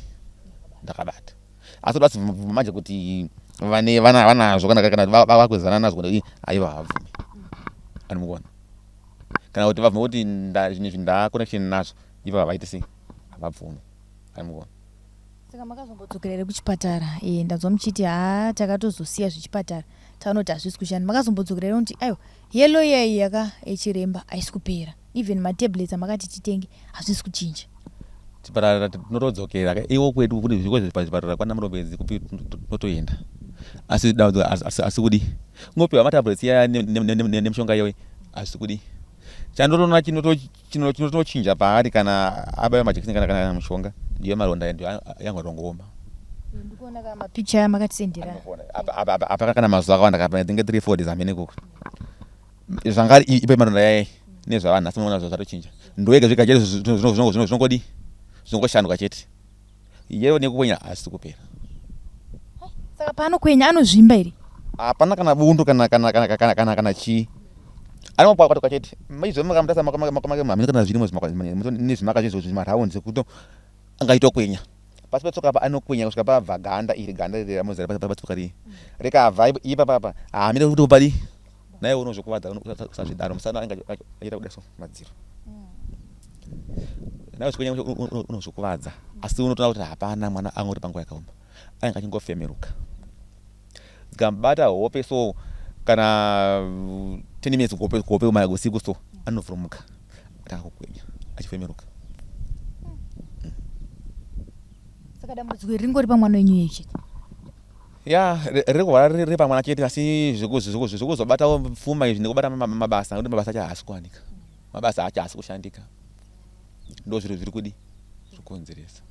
Speaker 1: ndakabata, asi kuti basi manje kuti vane vanazvo kana vakwezana nazvo kuti aiva havabvumi ani mukona, kana kuti vabvume kuti zvinhu izvi ndaconnection nazvo, ivo havaiti sei, havabvumi ani mukona.
Speaker 2: Saka makazombodzokera here kuchipatara? Ndanzwa muchiti ha, takatozosiya zvechipatara, taona kuti hazvisi kushanda. Makazombodzokera here kuti aiwa, yellow iyai yaka yechiremba haisi kupera, even matablets amakati titenge hazvisi kuchinja?
Speaker 1: Chipatara tinotodzokera iwo kwedu kuti zviko zvipatara kwana Murombedzi kupi tinotoenda, asi dambudziko asi kudi kungopiwa matablets iya nemishonga iyoyi hazvisi kudi. Chandotoona chinotochinja paari kana abaiwa majekiseni kana mushonga, ndiyo maronda ndiyo yangotongooma.
Speaker 2: Ndikuona kana mapicha aya makatisendera.
Speaker 1: Apa kana mazuva akawanda kapa tinge 3 4 days amene koko zvanga ipe maronda yai nezvavanhu, asi munoona zvatochinja. Ndoega zvega chete zvinongodi zvinongoshanduka chete, yero nekukwenya hazvisi kupera.
Speaker 2: Saka paanokwenya anozvimba here?
Speaker 1: Hapana kana bundu kana chii, anokwatuka chete. Maizvo makamutasa hamene kana zvirimo nezvimaka zvezvo zvimaraundi sekuto angaitokwenya pasi petsoka apa, anokwenya kusvika pabva ganda iri, ganda iri ramozera patsoka rii rikabva ipapapa haamire kuti padi naye unozvikuvadza usazvidaro. Musana anenge achiita kuda so madziro naye zvikwenya unozvikuvadza, asi unotoona kuti hapana mwana angori panguva yakaoma anenge achingofemeruka. Dzikamubata hope so kana 10 minutes kuhope usiku so anovhurumuka atanga kukwenya achifemeruka.
Speaker 2: Saka dambudziko iri ringori pamwana wenyu iyeyu chete?
Speaker 1: Ya, riri kurwara riri pamwana chete, asi zvekuzobatawo pfuma izvi nekubata mabasa, nekuti mabasa acho haasi kuwanika, mabasa acho haasi kushandika, ndo zviro zviri kudi zvikukonzeresa.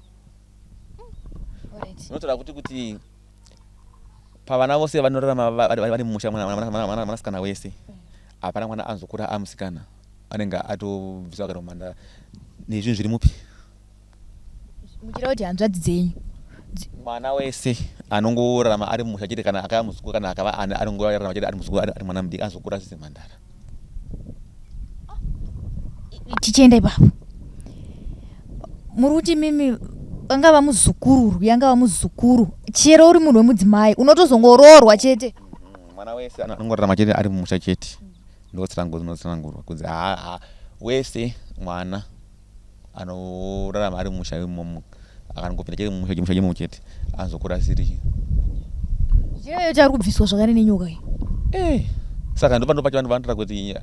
Speaker 1: Unotaura kuti pavana vose vanorarama vari mumusha, mwanasikana wese, hapana mwana anzokura amusikana anenge atobviswa kana kumhandara nezvinhu zviri mupi.
Speaker 2: Muchireva kuti hanzvadzi dzenyu?
Speaker 1: Mwana wese anongorarama ari mumusha chete, kana akava muzukuru kana akava ani, anongorarama chete ari muzukuru, ari mwana mudiki, azokura asisi mhandara.
Speaker 2: Tichienda ipapo, muri kuti mimi angava muzukuru, yangava muzukuru, chero uri munhu wemudzimai unotozongoroorwa chete?
Speaker 1: Mwana wese anongorarama chete ari mumusha chete, ndotsanangurwa kunzi haa, wese mwana anorarama ari mumusha imomo, akangopinda chete mumusha imomo chete anozokura asiri.
Speaker 2: Zvirevo kuti ari kubviswa zvakare nenyoka iyi?
Speaker 1: Saka ndopacho vanhu vanotaura kuti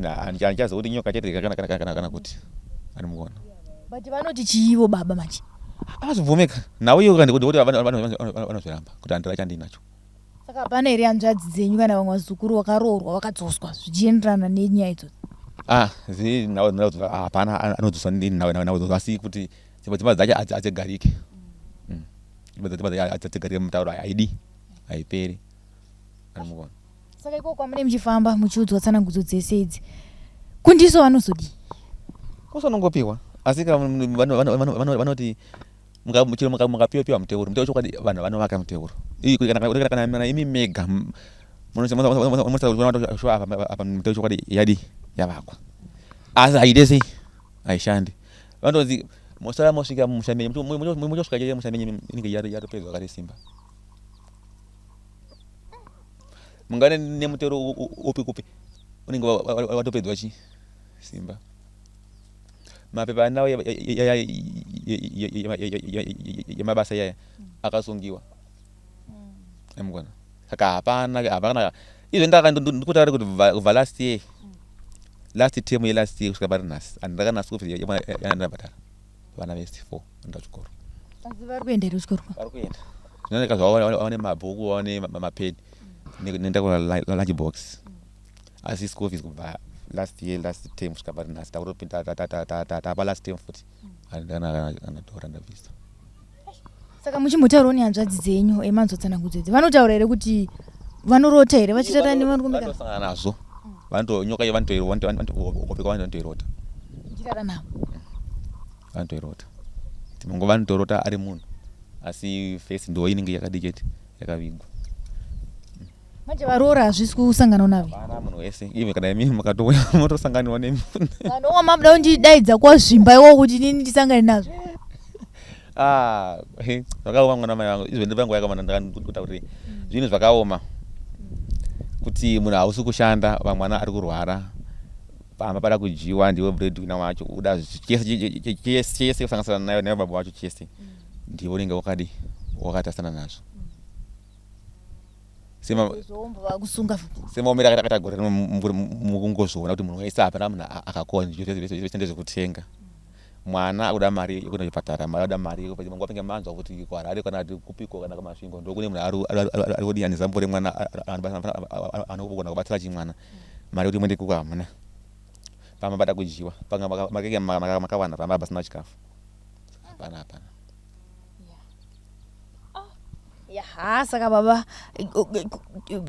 Speaker 1: handichaziva kuti nyoka chete kana kuti ani mukuona.
Speaker 2: But vanoti chiivo baba manje?
Speaker 1: Avazvibvumika nhau iyo ndikuti vanozviramba kuti handira chandinacho.
Speaker 2: Saka hapana here hanzvadzi dzenyu kana vamwe vazukuru vakaroorwa vakadzoswa zvichienderana nenyaya idzodzo?
Speaker 1: Ah, hapana anodzoswa nhau idzodzo, asi kuti dzimba dzacho hadzigariki, dzimba dzacho hadzigariki, mutauro haidi haiperi ani mukuona.
Speaker 2: Saka ikoko kwamune muchifamba muchiudzwa tsanangudzo dzese idzi, kundiso vanozodii?
Speaker 1: Kusanongopiwa, asi vanoti chero mukapiwa piwa muteuro, muteuro chokwadi vanhu vanovaka muteuro kana imi mega apa muteuro chokwadi yadi yavakwa, asi haite sei, haishandi. Vanotonzi mosara mosvika mumusha menyu, muchosvika chete musha menyu inenge yatopedzwa kare simba. Mungane nemutero upi kupi unenge watopedzwa chi simba. Mapepa anawo yemabasa iyaya akasungiwa emukona, saka hapana hapana. Izvo ndikutaura kuti kubva last year, last term yelast year kusvika pari nhasi, handina kana school fees yandabhadhara. Vana vese 4 vanoenda kuchikoro.
Speaker 2: Asi vari kuenda here kuchikoro?
Speaker 1: Vari kuenda. Zvinooneka zvavo vaone mabhuku, vaone mapeni nenda kulunch box. Asi school fees kubva last year, last term kusvika pari nhasi, takutopinda tapa last term futi, handina kana dhora ndabvisa.
Speaker 2: Saka muchimbotaurawo nehanzvadzi dzenyu emanzotsanangudzo idzi, vanotaura here kuti vanorota here vachirara nevarume?
Speaker 1: Vanosangana nazvo. Vanoto nyoka iyo vanotoopeka, vanotoirota.
Speaker 2: Muchirara navo?
Speaker 1: Vanotoirota. Dzimwe nguva vanotorota ari munhu, asi face ndo inenge yakadi chete yakavigwa.
Speaker 2: Manje varoora hazvisi kusanganawo navo?
Speaker 1: Hapana munhu wese, even kana imi mukatouya motosanganiwa nemi.
Speaker 2: Vanowa mabuda kundidaidza kwazvimba iwo kuti inini ndisangane nazvo.
Speaker 1: Ah, zvakaoma mwana mai vangu. Izvo ndipanguva yakaoma ndakakuta kuti zvinhu zvakaoma kuti munhu hausi kushanda, vamwana ari kurwara pamba, pada kudyiwa, ndiwe breadwinner wacho, uda chese chese kusanganisira nayo nayo baba wacho, chese ndiwe unenge wakadi wakatarisana nazvo.
Speaker 2: Zvoombo vakusunga futi.
Speaker 1: Semaomero akaita gore rino, mukungozviona kuti munhu wese, hapana munhu akakona, zvese ndezvekutenga. Mwana akuda mari yekuenda kuchipatara, mari akuda mari nguva penge manzwa kuti kuHarare kana kuti kupiko kana kuMasvingo ndokune munhu ari kudii, ane zambo remwana, anogona kubatsira chimwana, mari yekuti muende kuko hamuna. Pamba pada kudyiwa, panga makenge makawana pamba pasina chikafu, hapana, hapana.
Speaker 2: Ya, saka baba,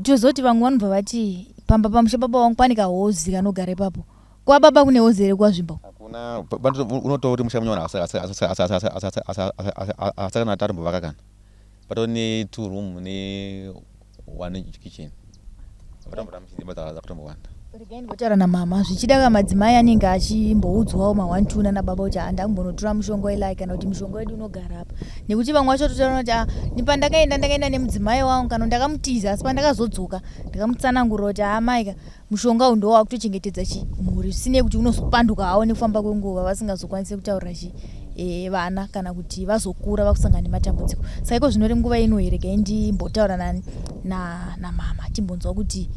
Speaker 2: tozoti vamwe vanobva vati pamba pamusha baba vangu pane kahozi kanogara ipapo. Kwababa kune hozi here kwazvimba?
Speaker 1: Hakuna. Unototi musha munyowani asakana tarombovaka kana patori ne two room ne one kitchen, vatomboda muchidzimba dzakatombowanda.
Speaker 2: Regai ndimbotaura namama. Zvichida ka madzimai anenge achimboudzwawo ma1 2 nana baba kuti handakumbonotora mushonga welai kana kuti mushonga wedu unogara apa, nekuti vamwe vacho totaura kuti, "Ah, ni pandakaenda ndakaenda nemudzimai wangu kana ndakamutiza, asi pandakazodzoka ndakamutsanangurira kuti amaika mushonga uyu ndo wakutochengetedza chi mhuri," zvisinei kuti unozopanduka hawo nekufamba kwenguva, vasingazokwanisi kutaurira chi vana kana kuti vazokura vakusangana nematambudziko. Saka iko zvinori nguva ino, regai ndimbotaura nani namama, timbonzwa kuti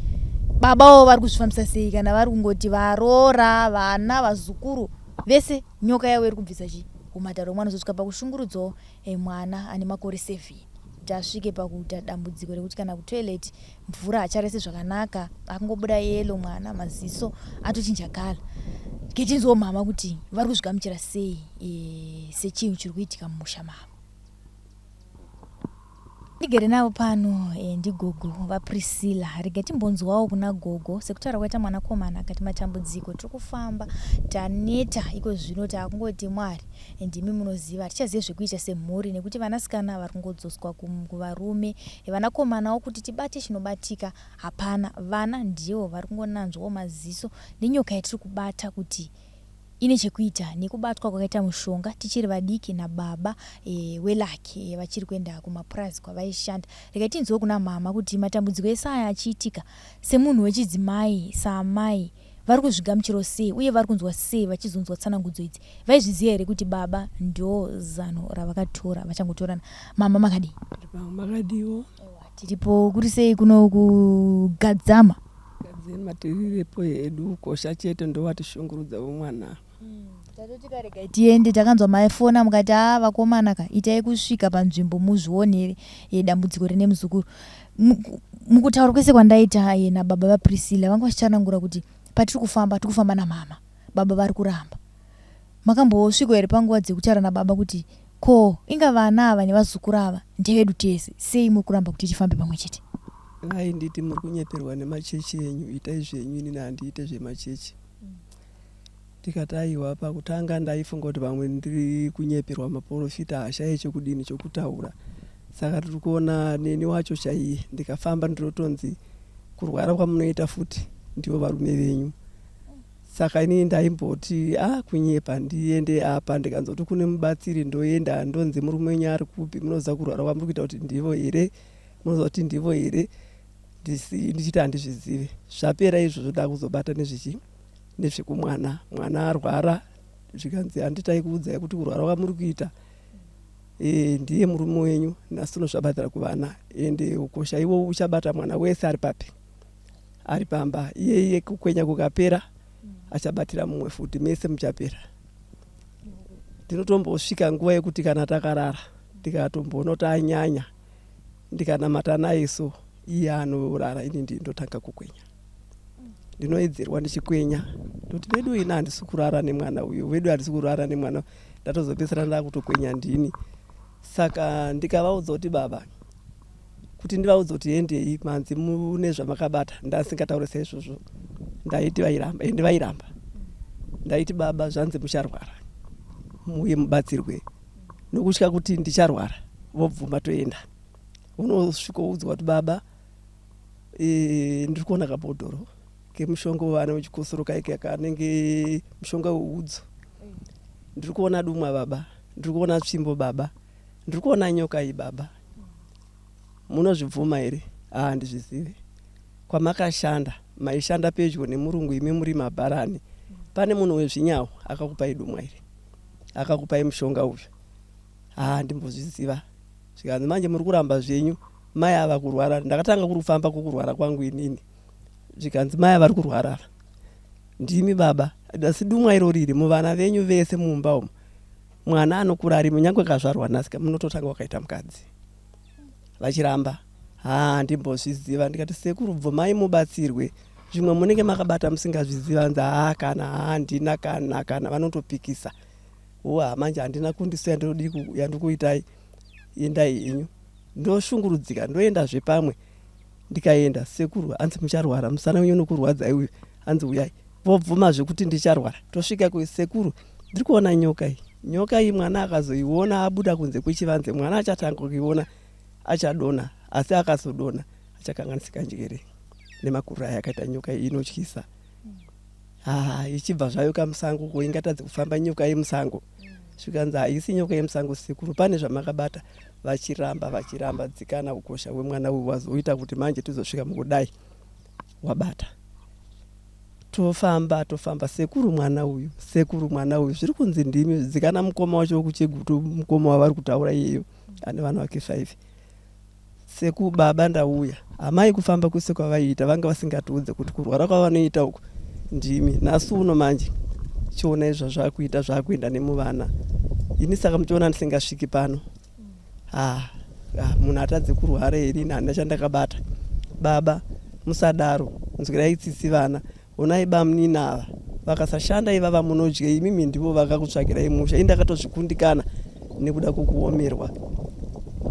Speaker 2: babawo vari kuzvifambisa sei, kana vari kungoti varoora, vana, vazukuru vese nyoka yavo iri kubvisa chi umataro, mwana uzosvika pakushungurudzawo mwana ane makore 7 kuti asvike pakuita dambudziko rekuti kana kutoilet mvura hacharese zvakanaka, akungobuda yellow, mwana maziso atochinja colour. Ketinzwawo mama kuti vari kuzvigamuchira sei sechinhu chiri kuitika mumusha mavo. Ndigere navo pano ndigogo vaPriscilla. Rega timbonzwawo kuna gogo sekutaura kwaita mwanakomana akati matambudziko tiri kufamba, taneta iko zvino, taakungoti Mwari ndimi munoziva, hatichazive zvekuita semhuri nekuti vanasikana vari kungodzoswa kuvarume, vanakomanawo kuti tibate chinobatika hapana. Vana ndivo vari kungonanzwawo maziso nenyoka yatiri kubata kuti ine chekuita nekubatwa kwakaita mushonga tichiri vadiki nababa welaki vachiri kuenda kumapurazi kwavaishanda. Regai tinzwewo kuna mama kuti matambudziko ese aya achiitika, semunhu wechidzimai, saamai, vari kuzvigamuchirawo sei uye vari kunzwa sei vachizonzwa tsanangudzo idzi? Vaizviziva here kuti baba ndo zano ravakatora vachangotorana? Mama, makadii?
Speaker 5: Makadiwo?
Speaker 2: Tiripo. Kuri sei kuno kugadzama?
Speaker 5: Gadzema tirirepo hedu, kosha chete ndowatishungurudza mwana.
Speaker 2: Tatoti karegai tiende, takanzwa maifona mukati, "A vakomana ka, itai kusvika panzvimbo muzvionere dambudziko rine muzukuru." Mukutaura kwese kwandaita nababa vaPriscilla, vanga vachitsanangura kuti patiri kufamba, tiri kufamba namama, baba vari kuramba. Makambosvikawo here panguva dzekutaura nababa kuti ko inga vana ava nevazukuru ava ndevedu tese, sei muri kuramba kuti tifambe pamwe chete?
Speaker 5: Vainditi, "Muri kunyeperwa nemachechi enyu, itai zvenyu, inini handiite zvemachechi." Ndikati, "Aiwa." Pakutanga ndaifunga kuti vamwe ndiri kunyeperwa, maprofita hashaye chekudini chokutaura. Saka tiri kuona neni wacho chaiye ndikafamba ndinotonzi kurwara kwamunoita futi ndivo varume venyu. Saka inini ndaimboti, "A ah, kunyepa, ndiende apa." Ndikanzoti kune mubatsiri, ndoenda, ndonzi, "Murume wenyu ari kupi? Munoziva kurwara kwamuri kuita kuti ndivo here? Munoziva kuti ndivo here?" Ndichiti handizvizive. Zvapera izvozvo, ndakuzobata nezvechi nezvekumwana. Mwana arwara, zvikanzi, "Handitai kuudzai kuti kurwara kwamuri kuita ndiye murume wenyu." Nhasi unozvabatira kuvana, ende ukosha iwowu uchabata mwana wese ari papi, ari pamba iyeiye. Kukwenya kukapera, achabatira mumwe futi, mese muchapera. Ndinotombosvika nguva yekuti kana takarara ndikatomboona kuti anyanya ndikanamata naye so iye anorara ini ndotanga kukwenya. Ndinoedzerwa ndichikwenya ndoti vedu ini handisi kurara nemwana uyu, vedu handisi kurara nemwana, ndatozopedzisira ndakutokwenya ndini. Saka ndikavaudza kuti baba, kuti ndivaudze kuti hendei manzi mune zvamakabata, ndasingataure saizvozvo, ndaiti vairamba, ende vairamba. Ndaiti baba zvanzi mucharwara muuye mubatsirwe, nokutya kuti ndicharwara vobvuma toenda. Unosvikoudzwa kuti baba e, ndiri kuona kabhodhoro kemushonga wevana wechikosoro kaike kanenge mushonga weudzo, ndiri kuona dumwa baba, ndiri kuona tsvimbo baba, ndiri kuona nyoka iyi baba, munozvibvuma here? Haa, handizvizive. Kwamakashanda maishanda pedyo nemurungu imi muri mabharani, pane munhu wezvinyawo akakupai dumwa iri, akakupai mushonga uyu? Haa, handimbozviziva. Zvikanzi manje muri kuramba zvenyu, mai ava kurwara. Ndakatanga kurufamba kukurwara kwangu inini, zvikanzi mai vari kurwara ava ndimi baba, asi dumwa iro riri muvana venyu vese mumba umu, mwana anokura arimo nyange akazvarwa nhasi munototanga wakaita mukadzi. Vachiramba, haa handimbozviziva. Ndikati sekuru bvumai mubatsirwe, zvimwe munenge makabata musingazviziva. Hanzi haa kana haa handina kana kana, vanotopikisa. Uwa manje handina kundiso yandinodii yandikuitai, endai henyu. Ndoshungurudzika ndoendazve pamwe, ndikaenda sekuru hanzi mucharwara, musana wenyu unokurwadzai uyu, hanzi uyai. Vobvuma zvekuti ndicharwara. Tosvika kuyi sekuru ndiri kuona nyoka iyi, nyoka iyi mwana akazoiona abuda kunze kwechivanze, mwana achatanga kuiona achadonha, asi akazodonha achakanganisika njere nemakuriro aya akaita nyoka iyi inotyisa. Haa ichibva zvayo kamusango ko ingatadze kufamba nyoka yemusango? Zvikanzi haisi nyoka yemusango sekuru, pane zvamakabata. Vachiramba vachiramba, dzikana ukosha hwemwana uyu wazoita kuti manje tizosvika mukudai wabata. Tofamba tofamba, sekuru mwana uyu, sekuru mwana uyu zviri kunzi ndimi. Dzikana mukoma wacho wekuChegutu, mukoma wavari kutaura iyeyo ane vana vake 5. Seku baba ndauya. Amai kufamba kwese kwavaiita vanga vasingatiudze kuti kurwara kwavanoita uku ndimi. Nhasi uno manje chionai zvazvakuita, zvakuenda nemuvana. Ini saka muchiona ndisingasviki pano. Ah, ah, munhu atadze kurwara here? Ini handina chandakabata. Baba musadaro, nzwirai tsitsi vana. Honai bamnini ava vakasashanda ivava munodyei imimi ndivo vakakutsvakirai musha. Ini ndakatozvikundikana nekuda kwekuomerwa.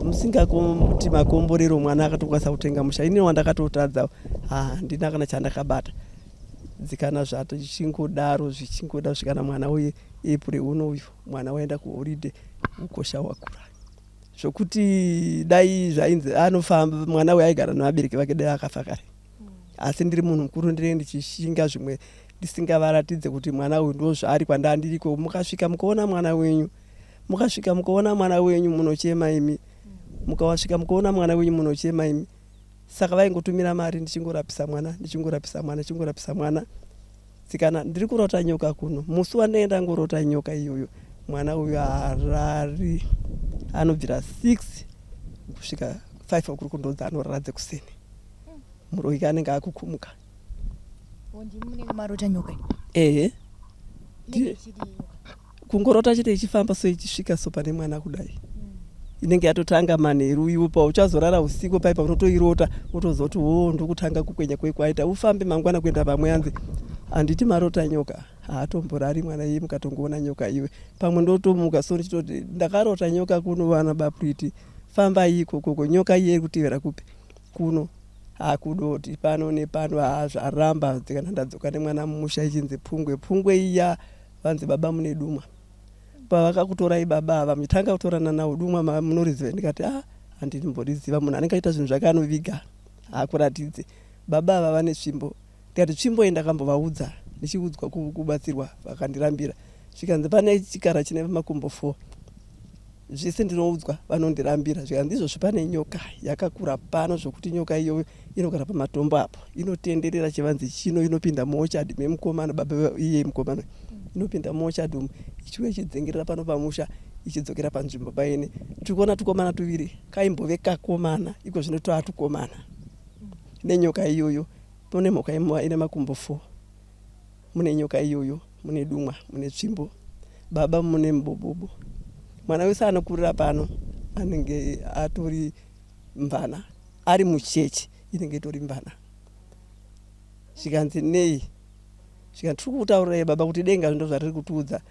Speaker 5: Musingakuti makomborero mwana akatokwanisa kutenga musha. Ini wandakatotadza handina kana chandakabata. Dzikana zvichingodaro zvichingodaro zvikana mwana uye April uno uyu mwana waenda kuholiday ukosha wakura. Zvokuti dai zvainzi anofamba mwana uyu aigara nevabereki vake dai akafa kare. Asi ndiri munhu mukuru ndinenge ndichishinga zvimwe ndisingavaratidze kuti mwana uyu ndo zvaari kwandandiriko. Mukasvika mukaona mwana wenyu, mukasvika mukaona mwana wenyu munochema imi, mukawasvika mukaona mwana wenyu munochema imi. Saka vaingotumira mari ndichingorapisa mwana, ndichingorapisa mwana, ndichingorapisa mwana. Tsikana ndiri kurota nyoka kuno, musi wandenge ndangorota nyoka iyoyo mwana uyu haarari, anobvira 6 kusvika 5 o'clock ndodza anorara dzekuseni. Muroyi anenge akukumuka.
Speaker 2: Munenge marota nyoka?
Speaker 5: Ehe, kungorota chete ichifamba so ichisvika so pane mwana kudai. Inenge yatotanga manheru, iwe pauchazorara usiku pai paunotoirota wotozoti wo ndokutanga kukwenya kwekwaita ufambe mangwana kuenda pamwe anzi handiti marota nyoka. Haatomborari mwana iye, mukatongoona nyoka iwe pamwe ndotomuka so ndichitoti ndakarota nyoka kuno vana baPriti fambai ikokoko, nyoka iye iri kutevera kupi kuno hakudoti pano nepano. Haa zvaramba kana ndadzoka nemwana mumusha ichinzi pungwe pungwe iya, vanzi baba mune dumwa pavakakutorai baba ava muchitanga kutorana nawo dumwa munoriziva? Ndikati a handinimboriziva. Munhu anenge achiita zvinhu zvake anoviga, haakuratidze. Baba ava vane tsvimbo. Ndikati tsvimbo iyi ndakambovaudza ndichiudzwa kubatsirwa vakandirambira. Zvikanzi pane chikara chine makumbo 4, zvese ndinoudzwa vanondirambira. Zvikanzi izvozvo pane nyoka yakakura pano zvokuti nyoka iyoyo inogara pamatombo apo, inotenderera chivanze chino, inopinda muochadi memukomana baba iye mukomana, inopinda muochadi umu ichiuya ichidzengerera pano pamusha ichidzokera panzvimbo paine. Tiri kuona tukomana tuviri, kaimbove kakomana iko zvino twatukomana nenyoka iyoyo. Mune mhuka ine makumbo 4, mune nyoka iyoyo, mune dumwa, mune tsvimbo. Baba mune mubobobo. Mwana wese anokurira pano anenge atori mvana, ari muchechi inenge itori mvana. Zvikanzi nei? Zvikanzi tiri kutaurirai baba kuti denga ndo zvariri kutiudza.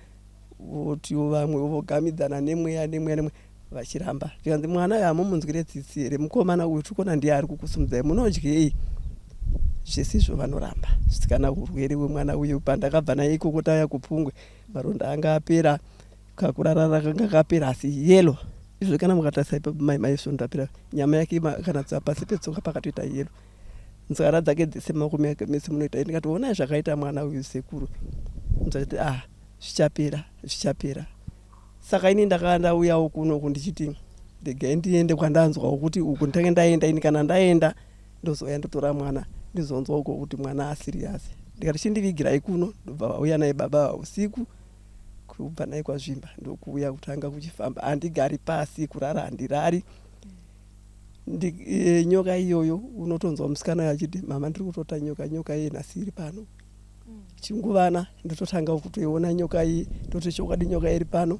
Speaker 5: Votiwo vamwe vogamidzana nemweya nemweya nemweya vachiramba. Zvikanzi mwana uyu hamumunzwire tsitsi here? Mukomana uyu tiri kuona ndiye ari kukusumudzai, munodyei? Zvisizvo vanoramba. Zvisikana urwere hwemwana uyu pandakabva naye ikoko tauya kuPungwe maronda anga apera, kakurarara kanga kapera asi yellow. Izvo kana mukatarisa ipapo mai mai svondo rapera nyama yake kana pasi petsoka pakatoita yellow. Nzara dzake dzese maoko make mese munoita ndikati honai zvakaita mwana uyu sekuru. Ndikati ah zvichapera zvichapera. Saka ini ndakanga ndauyawo kunoku ndichiti regai ndiende kwandanzwawo kuti uku nditange ndaenda ini kana ndaenda ndozouya ndotora mwana ndizonzwa uko kuti mwana asiriyasi. Ndikati chindivigirai kuno ndobva vauya naye baba usiku kubva naye kwazvimba ndokuuya kutanga kuchifamba handigari pasi kurara handirari. E, nyoka iyoyo unotonzwa musikana uyo achiti mama ndiri kutota nyoka nyoka iye nhasi iri pano chinguvana ndototanga kutoiona nyoka iyi ndoti chokwadi nyoka iri pano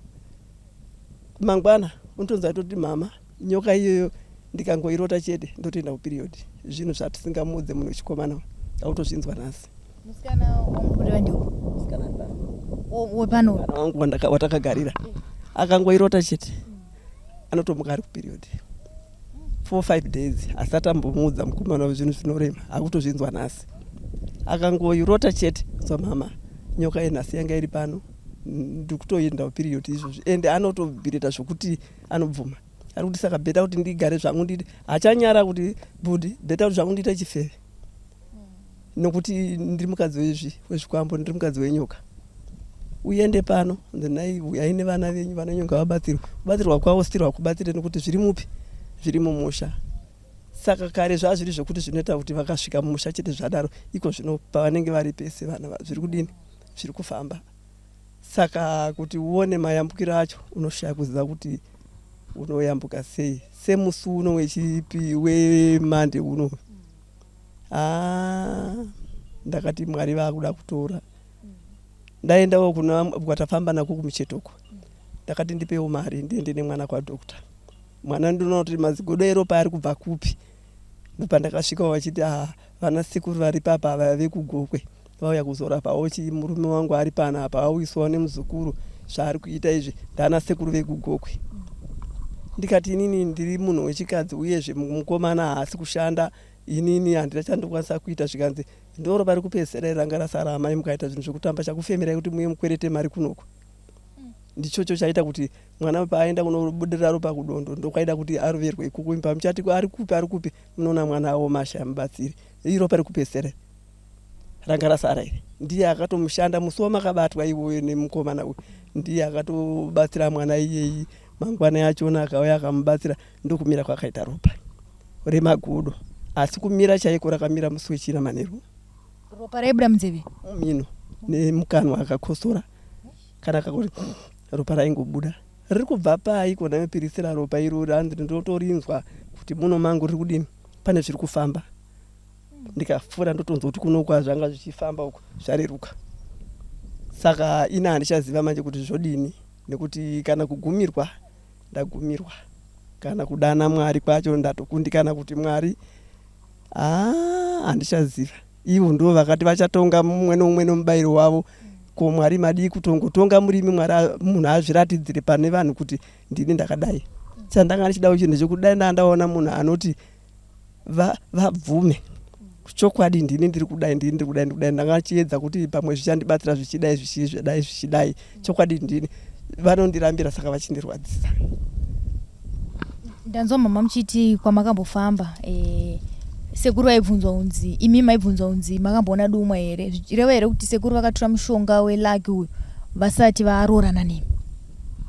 Speaker 5: mangwana unotonzwa toti mama nyoka iyoyo ndikangoirota chete ndotoenda kuperiod zvinhu zvatisingamuudze munhu wechikomana autozvinzwa nhasi
Speaker 2: musikana wamukureva ndiwo wepano
Speaker 5: wangu watakagarira akangoirota chete anotomuka ari kuperiod 4 5 days asati ambomuudza mukomana zvinhu zvinorema akutozvinzwa nhasi akangoirota chete so mama nyoka yenhasi yanga iri pano ndikutoenda kuperiod izvozvi ende anotobhireta zvokuti anobvuma ari kuti saka bheta kuti ndigare zvangu nditi hachanyara kuti bhudhi bheta kuti zvangu ndiite chifeve nokuti ndiri mukadzi wezvi wezvikwambo ndiri mukadzi wenyoka uende pano nai uyai nevana venyu vana venyu ngavabatsirwe kubatsirwa kwavo still hakubatsire nokuti zviri mupi zviri mumusha saka kare zvaa zviri zvekuti zvinoita kuti vakasvika mumusha chete zvadaro iko zvino pavanenge vari pese vana zviri kudini zviri kufamba Saka kuti uone mayambukiro acho unoshaya kuziva kuti unoyambuka sei semusi uno wechipi wemande uno haa ndakati mwari vakuda kutora ndaendawo kuna kwatafamba nako kumuchetoko ndakati ndipewo mari ndiende nemwana kwadokta mwana ndinoona kuti mazigodo eropa ari kubva kupi ndopandakasvikawo vachiti ah vana sekuru vari papa ava vekugokwe vauya kuzorapawo chi murume wangu ari pana apa auiswawo nemuzukuru zvaari kuita izvi ndana sekuru vekugokwe ndikati inini ndiri munhu wechikadzi uyezve mukomana haasi kushanda inini handina chandokwanisa kuita zvikanzi ndoro vari kupedzisira ranga rasara amai mukaita zvinhu zvekutamba chakufemerai kuti muye mukwerete mari kunoku ndichocho chaita kuti mwana paaenda kunobudirira ropa kudondo ndokwaida kuti aroverwe ikoko pamuchati ari kupi ari kupi munoona mwana aoma ashaya mubatsiri iropa rekupedzisira ranga rasara iri ndiye akatomushanda musi wamakabatwa iwoyo nemukomana uyu ndiye akatobatsira mwana iyeyi mangwana yachona akauya akamubatsira ndokumira kwakaita ropa remagodo asi kumira chaiko rakamira musi wechina manheru
Speaker 2: ropa raibuda munzeve
Speaker 5: mumhino nemukanwa akakosora kana kakoti ropa raingobuda riri kubva pai kona mipirisira ropa irori hanzi ndinotorinzwa kuti muno mangu riri kudini pane zviri kufamba ndikafura ndotonzwa kuti kuno kwazvanga zvichifamba uku zvareruka saka ini handichaziva manje kuti zvodini nekuti kana kugumirwa ndagumirwa kana kudana mwari kwacho ndatokundikana kuti mwari haa handichaziva ivo ndo vakati vachatonga mumwe nomumwe nomubayiro wavo ko mwari madii kutongotonga murimi mwari munhu azviratidzire pane vanhu kuti ndini ndakadai chandanga ndichidawo chinhu chekudai ndandaona munhu anoti vabvume va chokwadi ndini ndiri kudai ndini ndiri kudai ndiri kudai ndanga kuti pamwe zvichandibatsira zvichidai zvichidai zvichidai chokwadi ndini vanondirambira saka vachindirwadzisa
Speaker 2: ndanzwa mama muchiti kwamakambofamba e, sekuru vaibvunzwa kunzi imi maibvunzwa kunzi makamboona dumwa here zvichireva here kuti sekuru vakatora mushonga welaki uyu vasati varoorana nemi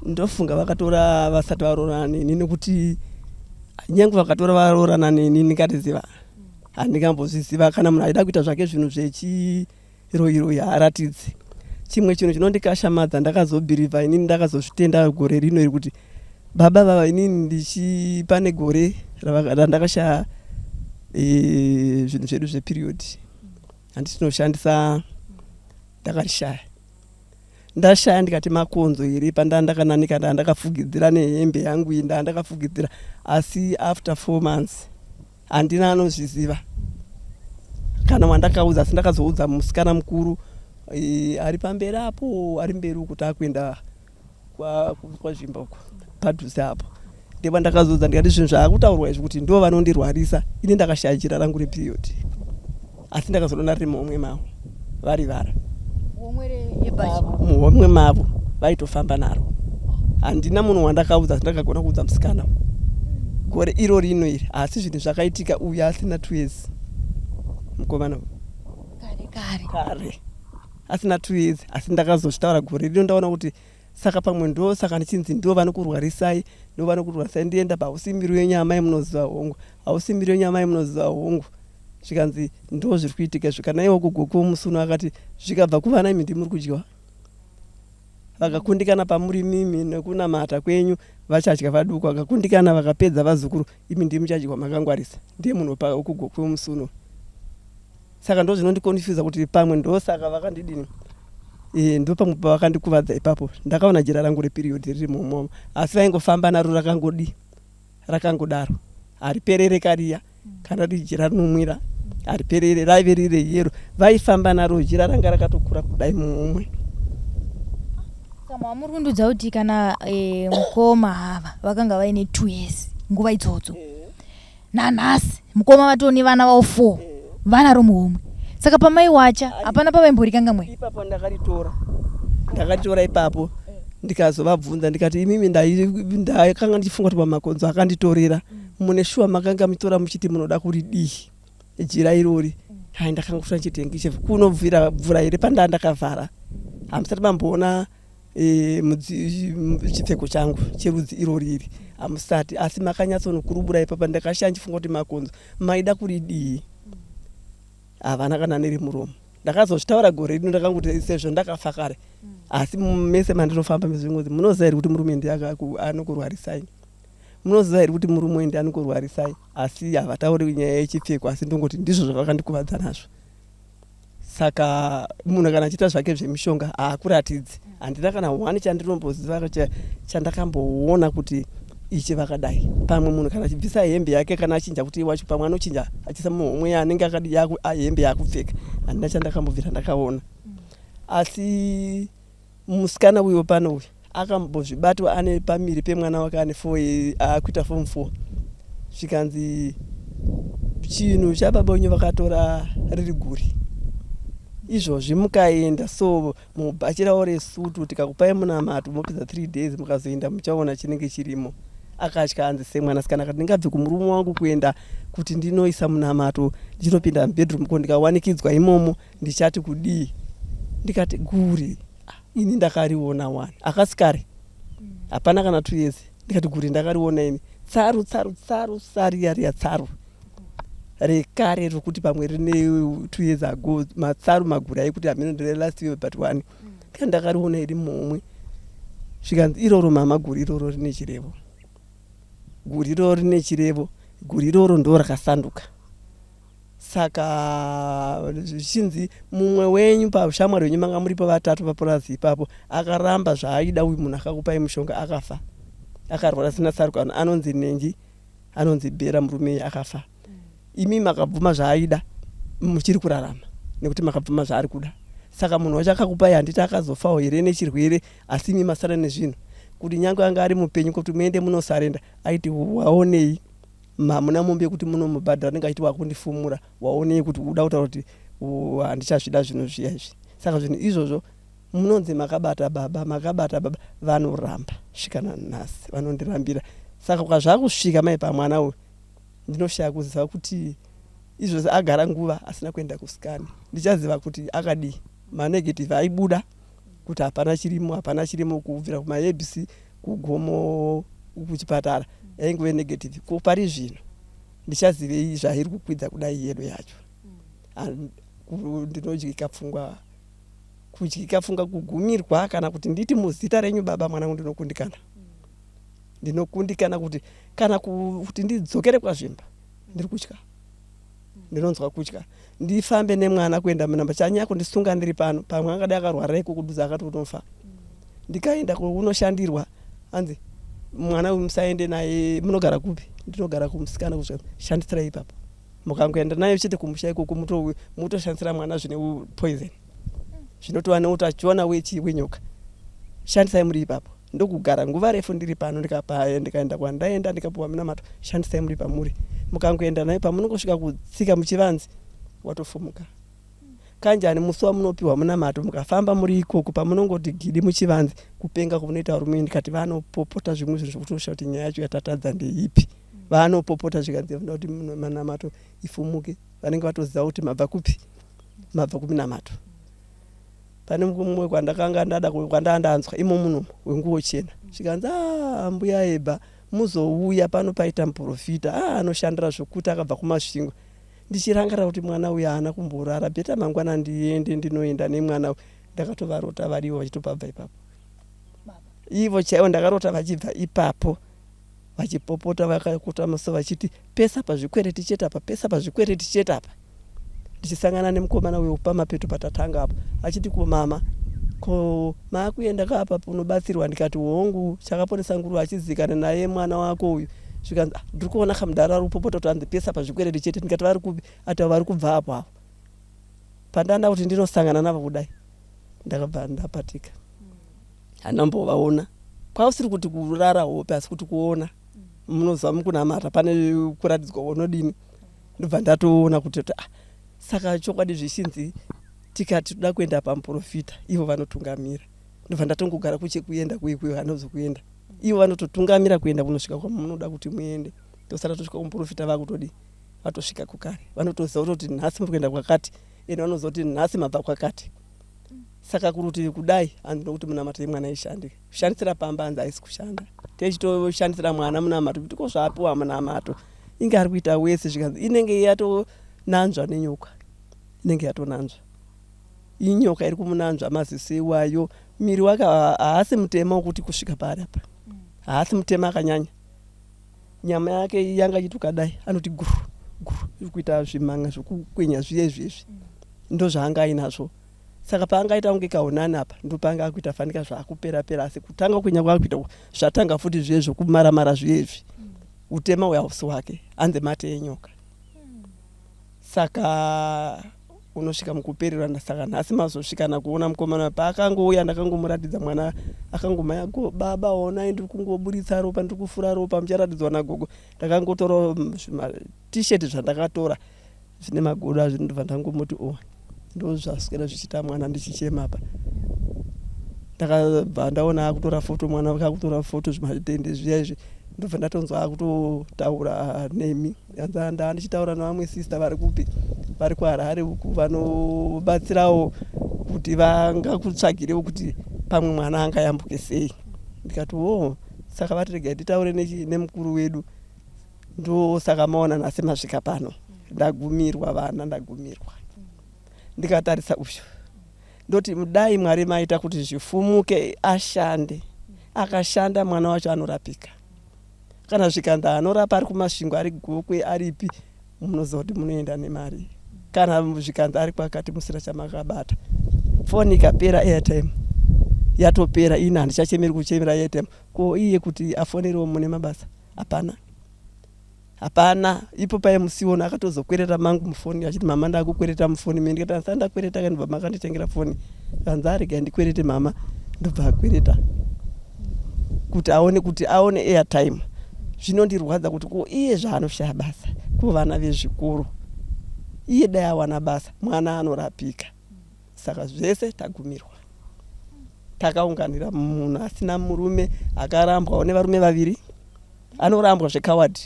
Speaker 5: ndofunga vakatora vasati varoorana neni nekuti nyange vakatora varoorana neni ndingatiziva handingambozviziva kana munhu aida kuita zvake zvinhu zvechiroyiroyi haaratidzi chimwe chinhu chinondikashamadza ndakazobhirivha inini ndakazozvitenda gore rino iri kuti baba vava inini ndichi pane gore randakashaya e, zvinhu zvedu zveperiod handiti tinoshandisa ndakarishaya. Ndashaya ndikati makonzo here pandaa ndakananika, ndaa ndakafugidzira nehembe yangu iyi, ndaa ndakafugidzira. Asi after 4 months handina anozviziva kana wandakaudza, asi ndakazoudza musikana mukuru ari pamberi apo, ari mberi uku taakuenda kwaZvimba uko padhuze apo, ndipo ndakazoudza ndikati zvinhu zvaakutaurwa izvi kuti ndo vanondirwarisa, ini ndakashaya jira rangu reperiod, asi ndakazoona riri muhomwe mavo vari vara muhomwe mavo vaitofamba naro. Handina munhu wandakaudza, asi ndakagona kuudza musikana gore iro rino iri. Asi zvinhu zvakaitika uyu asina 2 years, mukomana
Speaker 2: kare kare
Speaker 5: kare asina 2 years. Asi ndakazozvitaura gore rino, ndaona kuti saka pamwe ndo saka ndichinzi ndo vanokurwarisai, ndo vanokurwarisai. Ndienda pa, hausi miri yenyama yemunoziva hongu, hausi miri yenyama yemunoziva hongu. Zvikanzi ndo zviri kuitika izvo. Kana iwo kugoko musuno akati zvikabva kuvana imi ndimuri kudyiwa, vakakundikana pamuri mimi nekunamata kwenyu vachadya vaduku, vakakundikana vakapedza vazukuru, imi ndimi muchadyiwa makangwarisa. Ndiye munhu wekugoko wemusuno. Saka ndo zvinondiconfusa kuti pamwe ndosaka vakandidini, ndo pamwe pavakandikuvadza ipapo. Ndakaona jira rangu reperiod riri mumomo, asi vaingofamba naro rakangodi rakangodaro, hariperere kariya. Kana riri jira rinomwira hariperere, raive riri yellow, vaifamba naro jira ranga rakatokura kudai muhomwe.
Speaker 2: Saka muri kundiudza kuti kana mukoma ava vakanga vaine 2 years nguva idzodzo, nanhasi mukoma vatoo nevana vavo 4, vanaro muhomwe, saka pamaiwacha hapana pavaimborikanga mwe?
Speaker 5: Ipapo ndakaritora, ndakaritora ipapo, ndikazovabvunza ndikati, imimi ndakanga ndichifunga kuti pamakonzo akanditorera, mune shuwa makanga muchitora muchiti munoda kuridii jira irori? Hai, ndakangotora ndichiti handkerchief, kunobvira bvura here pandaa ndakavhara? Hamusati mamboona chipfeko changu cherudzi irori iri, hamusati, asi makanyatsonokurubura ipapa. Ndakashaya ndichifunga kuti makonzo, maida kuridii? Havana kana neremuromo. Ndakazozvitaura gore rino, ndakangoti sezvo ndakafa kare, asi mese mandinofamba mezvingozi, munoziva here kuti murume ndiye anokurwarisai? Munoziva here kuti murume ndiye anokurwarisai? Asi havatauri nyaya yechipfeko, asi ndongoti ndizvo zvavakandikuvadza nazvo. Saka munhu kana achiita zvake zvemishonga haakuratidzi. Handina kana one chandinomboziva chandakamboona kuti ichi vakadai. Pamwe munhu kana achibvisa hembe yake, kana achinja kuti wacho, pamwe anochinja achiisa muhomwe yaanenge akadi hembe yaakupfeka. Handina chandakambobvira ndakaona. Asi musikana uyo pano uyu akambozvibatwa ane pamiri pemwana wake ane four, akuita form 4, zvikanzi chinhu chababa wenyu vakatora riri guri. Izvozvi mukaenda so mubhachi ravo resutu, tikakupai munamato mopedza 3 days, mukazoenda muchaona chinenge chirimo. Akatya, anzi semwanasikana akati, ndingabve kumurume wangu kuenda kuti ndinoisa munamato, ndichinopinda mubedroom ko ndikawanikidzwa imomo ndichati kudii? Ndikati guri, ah, ini ndakariona wani, akasi kare, hapana kana 2 years. Ndikati guri ndakariona ini, tsaru tsaru tsaru sariya riya, tsaru rekare rokuti pamwe rine 2 years ago, matsaru maguri aikuti hameno ndere last year but one. Ndikati ndakariona iri muhomwe. Zvikanzi iroro mama, guri iroro rine chirevo, guri iroro rine chirevo, guri iroro ndo rakasanduka. Saka zvichinzi mumwe wenyu pashamwari wenyu manga muripo vatatu papurazi ipapo akaramba zvaaida uyu munhu akakupai mushonga, akafa akarwara sina tsarukano, anonzi nengi, anonzi Bhera, murume akafa. Imi makabvuma zvaaida, muchiri kurarama nekuti makabvuma zvaari kuda. Saka munhu wacho akakupai handiti akazofawo here nechirwere? Asi imi masara nezvinhu kuti nyange anga ari mupenyu kuti muende munosarenda, aiti waonei, hamuna mombe yekuti munomubhadhara, anenge achiti wakundifumura, waonei kuti uda kutaura kuti handichazvida zvinhu zviya izvi. Saka zvinhu izvozvo munonzi makabata baba, makabata baba, vanoramba svika nanhasi vanondirambira. Saka ukazvakusvika mai pamwana uyu, ndinoshaya kuziva kuti izvozvi agara nguva asina kuenda kuscan, ndichaziva kuti akadii. Manegative aibuda kuti hapana chirimo, hapana chirimo, kubvira kumaherbs, kugomo, kuchipatara, yaingove negative. Ko pari zvino ndichazivei zvairi kukwidza kudai yellow yacho? Ndinodyika pfungwa, kudyika pfungwa, kugumirwa kana kuti nditi muzita renyu baba mwanangu, ndinokundikana, ndinokundikana kuti kana kuti ndidzokere kwaZvimba. Ndiri kutya, ndinonzwa kutya ndifambe nemwana kuenda munamba chanyanya kundisunga ndiri pano. Pamwe angadai akarwara iko kudhuze akati kutofa. Ndikaenda kunoshandirwa hanzi mwana uyu musaende naye, munogara kupi? Ndinogara kumusikana kusvika shandisirai ipapo. Mukangoenda naye chete kumusha ikoko mutoshandisira mwana zvine poison zvinotova neutachiona wechi wenyoka. Shandisai muri ipapo. Ndokugara nguva refu ndiri pano ndikapa ndikaenda kwandaenda ndikapiwa minamato shandisai muri pamuri. Mukangoenda naye pamunongosvika kutsika muchivanze watofumuka. Kanjani musi wamunopiwa munamato mukafamba muri ikoko pamunongoti gidi muchivanze kupenga kunoita varume ndikati vanopopota zvimwe zvinhu zvekuti unoshaura kuti nyaya yacho yatatadza ndeipi. Vanopopota zvikanzi vanoda kuti manamato ifumuke vanenge vatoziva kuti mabva kupi mabva kuminamato. Pane mumwe kwandakanga ndada kwandanga ndanzwa imo munomu wenguwo chena zvikanzi ah mbuya Eba muzouya pano paita muprofita ah anoshandira zvokuti akabva kuMasvingo Ndichirangarira kuti mwana uyu haana kumborara better mangwana ndiende ndinoenda nemwana uyu. Ndakatovarota varivo vachitobva ipapo. Ivo chaivo ndakarota vachibva ipapo vachipopota vakakuta maso vachiti pesa pazvikwereti chete apa pesa pazvikwereti chete apa. Ndichisangana nemukomana uyo pamapeto patatanga apo achiti ko mama ko maakuenda ka apa unobatsirwa ndikati hongu chakaponesa nguruve achizikana naye mwana wako uyu zvikanzi ah, ndiri kuona kamudhara ari kupopota kuti hanzi pesa pazvikwereti chete ndikati vari kupi ati vari kubva apo avo pandanda kuti ndinosangana navo kudai ndakabva ndapatika handambovaona kwausiri kuti kurara hope asi kuti kuona munoziva mukunamata pane kuratidzwa unodini ndobva ndatoona kuti ah, saka chokwadi zvichinzi tikati toda kuenda pamuprofita ivo vanotungamira ndobva ndatongogara kuchekuenda kuikuyo hanozokuenda ivo vanototungamira kuenda kunosvika kwamunoda kuti muende tosara tosvika kumuprofita vakutodii vatosvika kukare vanotoziva kutoti nhasi muri kuenda kwakati ende vanoziva kuti nhasi mabva kwakati saka kurutivi kudai hanzi nokuti munamato yemwana ishande kushandisira pamba hanzi haisi kushanda techitoshandisira mwana munamato kuti ko zvaapiwa munamato inge ari kuita wese zvikanzi inenge yatonanzva nenyoka inenge yatonanzva Inyoka iri kumunanzva maziso iwayo. Miri wake haasi mutema wokuti kusvika paari apa. Haasi mutema akanyanya. Nyama yake yanga ichiti ukadai anoti guru guru iri kuita zvimanga zvekukwenya zviye izvi. Ndozvaanga ainazvo. Saka paanga aita kunge kaonani apa ndopaanga akuita fanika zvakupera pera asi kutanga kwenya kwakuita zvatanga futi zviye zvokumara mara zviye izvi. Utema uya hausi wake hanzi mate enyoka. Saka unosvika mukupererana saka nhasi mazosvikana kuona mukomana paakangouya ndakangomuratidza mwana akangomhanya go baba honai ndiri kungoburitsa ropa ndiri kufura ropa mucharatidzwa nagogo ndakangotora zvimatisheti zvandakatora zvine magodo azvo ndobva ndangomuti o oh, ndozvaswera zvichiita mwana ndichichema apa ndakabva ndaona akutora foto mwana wake akutora foto zvimatende zviya izvi ndobva ndatonzwa akutotaura nemi Hanzi ndaa ndichitaura nevamwe sister vari kupi vari kuHarare uku vanobatsirawo kuti vangakutsvagirewo kuti pamwe mwana angayambuke sei. Ndikati hoo saka vati regai nditaure nemukuru wedu ndosaka maona nhasi masvika pano. Ndagumirwa vana ndagumirwa. Ndikatarisa uyu ndoti dai Mwari maita kuti zvifumuke ashande. Akashanda mwana wacho anorapika. Kana zvikanzi anorapa ari kuMasvingo ari Gokwe aripi munoziva kuti munoenda nemari. Kana zvikanzi ari kwakati musina chamakabata. Foni ikapera airtime yatopera ini handichachemeri kuchemera airtime. Ko iye kuti afonerewo mune mabasa hapana. Hapana ipo paye musiwono akatozokwereta mangu mufoni achiti mama ndakukwereta mufoni me ndikati handisati ndakwereta ka ndobva makanditengera foni zvanzi aregai ndikwerete mama ndobva akwereta kuti aone kuti aone airtime zvinondirwadza kuti ko iye zvaanoshaya basa ko vana vezvikoro iye dai awana basa mwana anorapika Saka zvese tagumirwa. Takaunganira munhu asina murume akarambwawo nevarume vaviri. Anorambwa zvecoward.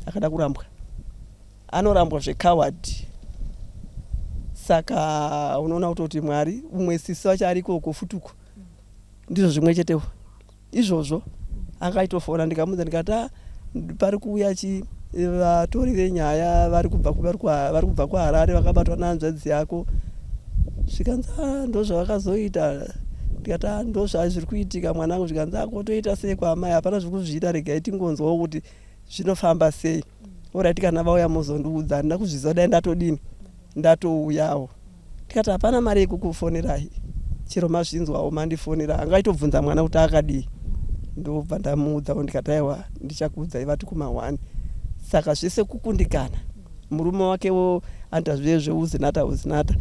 Speaker 5: Akada kurambwa. Anorambwa zvecoward. Saka unoona kutoti Mwari umwe sisi vacho ariko uko futi uko. Ndizvo zvimwe chetewo. Izvozvo akaitofona ndikamuudza ndikati ah, pari kuuya chi vatori venyaya vari kubva vari kubva kuHarare vakabatwa nehanzvadzi yako zvikanzi ah, ndozvavakazoita ndikati ah, ndozvazviri kuitika mwanangu zvikanzi ah, kotoita sei kwaamai hapana zviri kuzviita regai tingonzwawo kuti zvinofamba sei orit kana vauya mozondiudza handina kuzviziva dai ndatodini ndatouyawo ndikati hapana mari yekukufonerai Chero mazvinzwawo mandifonera angaitobvunza mwana kuti akadii. Ndobva ndamuudzawo ndikati aiwa ndichakuudzai vati kuma 1. Saka zvese kukundikana. Murume wakewo anoita zviye zveuzinata uzinata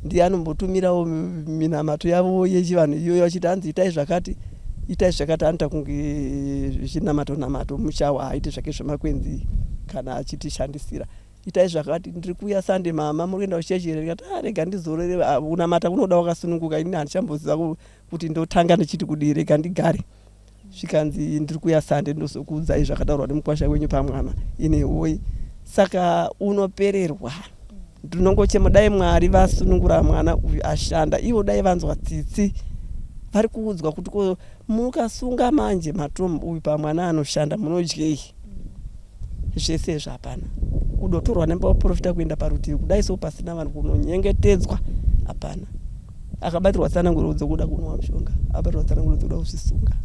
Speaker 5: ndiye anombotumirawo minamato yavo yechivanhu iyoyo achiti hanzi itai zvakati itai zvakati anoita kunge zvinamato namato muchawa haaite zvake zvemakwenzi kana achitishandisira itai zvakati ndiri kuuya Sunday mama muri kuenda kuchechi here ndikati ah rega ndizorore ah, kunamata kunoda wakasununguka ini handichamboziva kuti ndotanga ndichiti kudii rega ndigare zvikanzi ndiri kuuya Sunday ndozokuudzai zvakataurwa nemukwasha wenyu pamwana ine hoi saka unopererwa ndinongochema dai Mwari vasunungura mwana uyu ashanda ivo dai vanzwa tsitsi vari kuudzwa kuti ko mukasunga manje matom uyu pamwana anoshanda munodyei zvese izvi hapana kudotorwa nevaprofita kuenda parutivi kudai so pasina vanhu kunonyengetedzwa hapana akabatirwa tsananguro dzokuda kunwa mushonga abatirwa tsananguro dzokuda kuzvisunga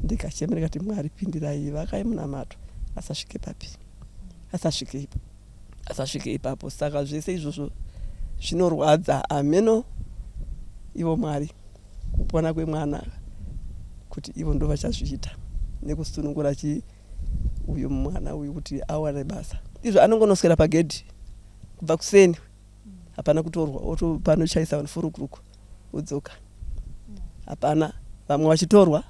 Speaker 5: ndikachema ndikati Mwari pindirai vakai munamato asasvike papi asasvike asasvike ipapo saka zvese izvozvo zvinorwadza ameno ivo Mwari kupona kwemwana kuti ivo ndo vachazviita nekusunungura chi uyu mwana uyu kuti awane basa izvo anongonoswera pagedhi kubva kuseni hapana kutorwa otopanochaisa vanhu furukuruku odzoka hapana vamwe vachitorwa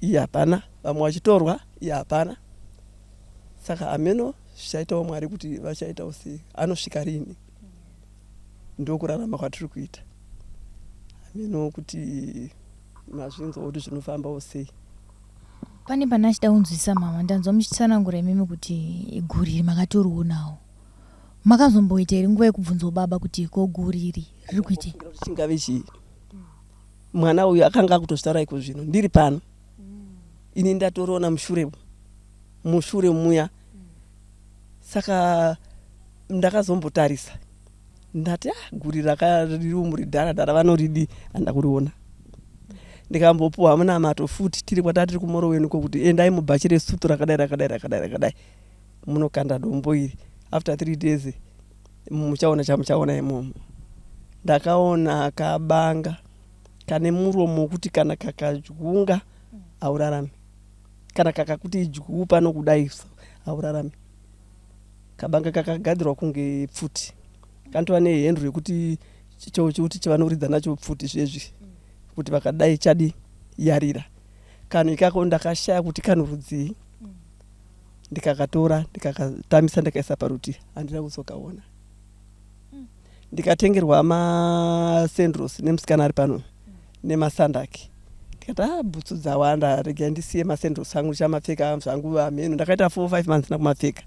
Speaker 5: iye hapana vamwe vachitorwa iye hapana saka hameno zvichaitawo Mwari kuti vachaitawo sei anosvika rini ndokurarama kwatiri kuita hameno kuti mazvinzwa kuti zvinofambawo sei.
Speaker 2: Pane pane achida kunzwisisa mama ndanzwa muchitsanangura imimi kuti guri iri makatorionawo makazomboita here nguva yekubvunzawo baba kuti ko guri iri riri kuitei
Speaker 5: chingave chii mwana uyu akanga akutozvitaura iko zvino ndiri pano ini ndatoriona mushure mushure muya saka ndakazombotarisa ndati ah, guri riri umu ridhara dhara vanoridii handina kuriona ndikambopuwa munamato futi tiri kwataa tiri kumoroweni ko kuti endai mubhachi resutu rakadai rakadai rakadai rakadai munokanda dombo iri after three days muchaona chamuchaona imomo ndakaona kabanga kane muromo wekuti kana kakadyunga haurarami kana kakakuti dyu pano kudai haurarami kabanga kakagadzirwa kunge pfuti kanotova nehendro yekuti chokuti chavanoridza nacho pfuti zvezvi kuti vakadai chadi yarira kanhu ikako ndakashaya kuti kanhu rudzii ndikakatora ndikakatamisa ndikaisa parutivi handina kuzokaona ndikatengerwa masendros nemusikana ari pano nemasandaki ndikati a ah, bhutsu dzawanda regai ndisiye masendros angu ndichamapfeka zvangu hameno ndakaita 4 5 months nakumapfeka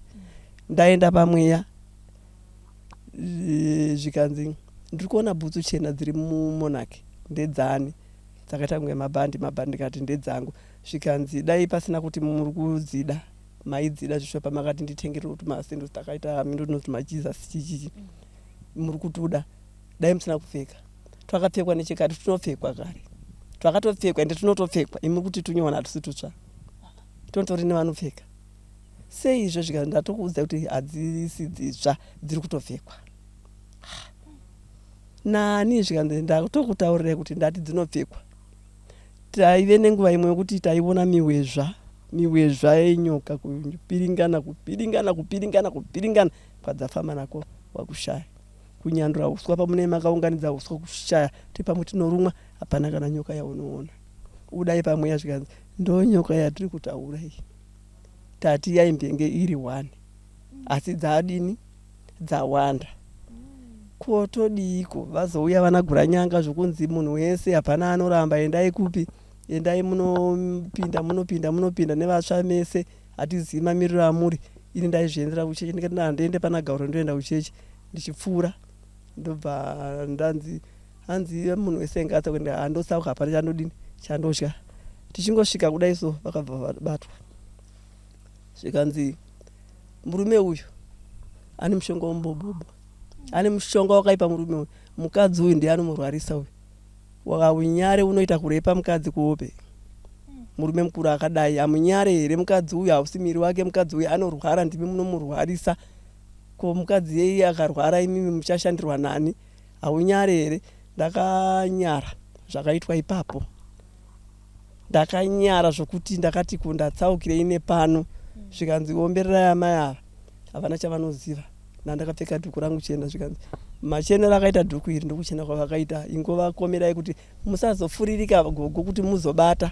Speaker 5: ndaenda pamweya zvikanzi ndiri kuona bhutsu chena dziri mumonarch ndedzani dzakaita kunge mabhandi mabhandi ndikati ndedzangu zvikanzi dai pasina kuti muri kudzida maidzida zvishuwa pamakati nditengere kuti masendo takaita mindonoti majesus chichichi muri kutuda dai musina kupfeka twakapfekwa nechekare tunopfekwa kare twakatopfekwa ende tunotopfekwa imi kuti tunyowana hatusi tutsva totori nevanopfeka sei izvo zvika ndatokuudza kuti hadzisi dzitsva dziri kutopfekwa nani zvikanzi ndakutokutaurirai kuti ndati dzinopfekwa Taive nenguva imwe yokuti taiona miwezva, miwezva yenyoka kupiringana, kupiringana, kupiringana, kupiringana kwadzafamba nako wakushaya. Kunyandura uswa pamunee makaunganidza uswa kushaya kuti pamwe tinorumwa hapana kana nyoka yaunoona. Udai pamweya zvikanzi ndonyoka yatiri kutaura iyi. Tati yaimbenge iri one asi dzadini dzawanda ko todiiko vazouya vana guranyanga zvokunzi munhu wese hapana anoramba endai kupi endai munopinda munopinda munopinda nevatsva mese hatizivi mamiriro amuri ini ndaizviendera kuchechi ndikati handiende pana gauro ndoenda kuchechi ndichipfuura ndobva ndanzi hanzi munhu wese ngaatsa kuenda handotsauka hapana chandodini chandodya tichingosvika kudai so vakabva vabatwa zvikanzi murume uyu ane mushonga wemubobobo ane mushonga wakaipa murume uyu mukadzi uyu ndiye anomurwarisa uyu wakaunyare unoita kurepa mukadzi kuhope murume mukuru akadai amunyare here mukadzi uyu hausi miri wake mukadzi uyu anorwara ndimi munomurwarisa ko mukadzi yei akarwara imimi muchashandirwa nani haunyare here ndakanyara. Zvakaitwa ipapo ndakanyara zvokuti ndakati ko ndatsaukirei nepano zvikanzi ombererai amai ava havana chavanoziva nandakapfeka dhuku rangu chena zvikanzi machenero akaita dhuku iri ndokuchena kwavakaita ingovakomerai kuti musazofuririka gogo kuti muzobata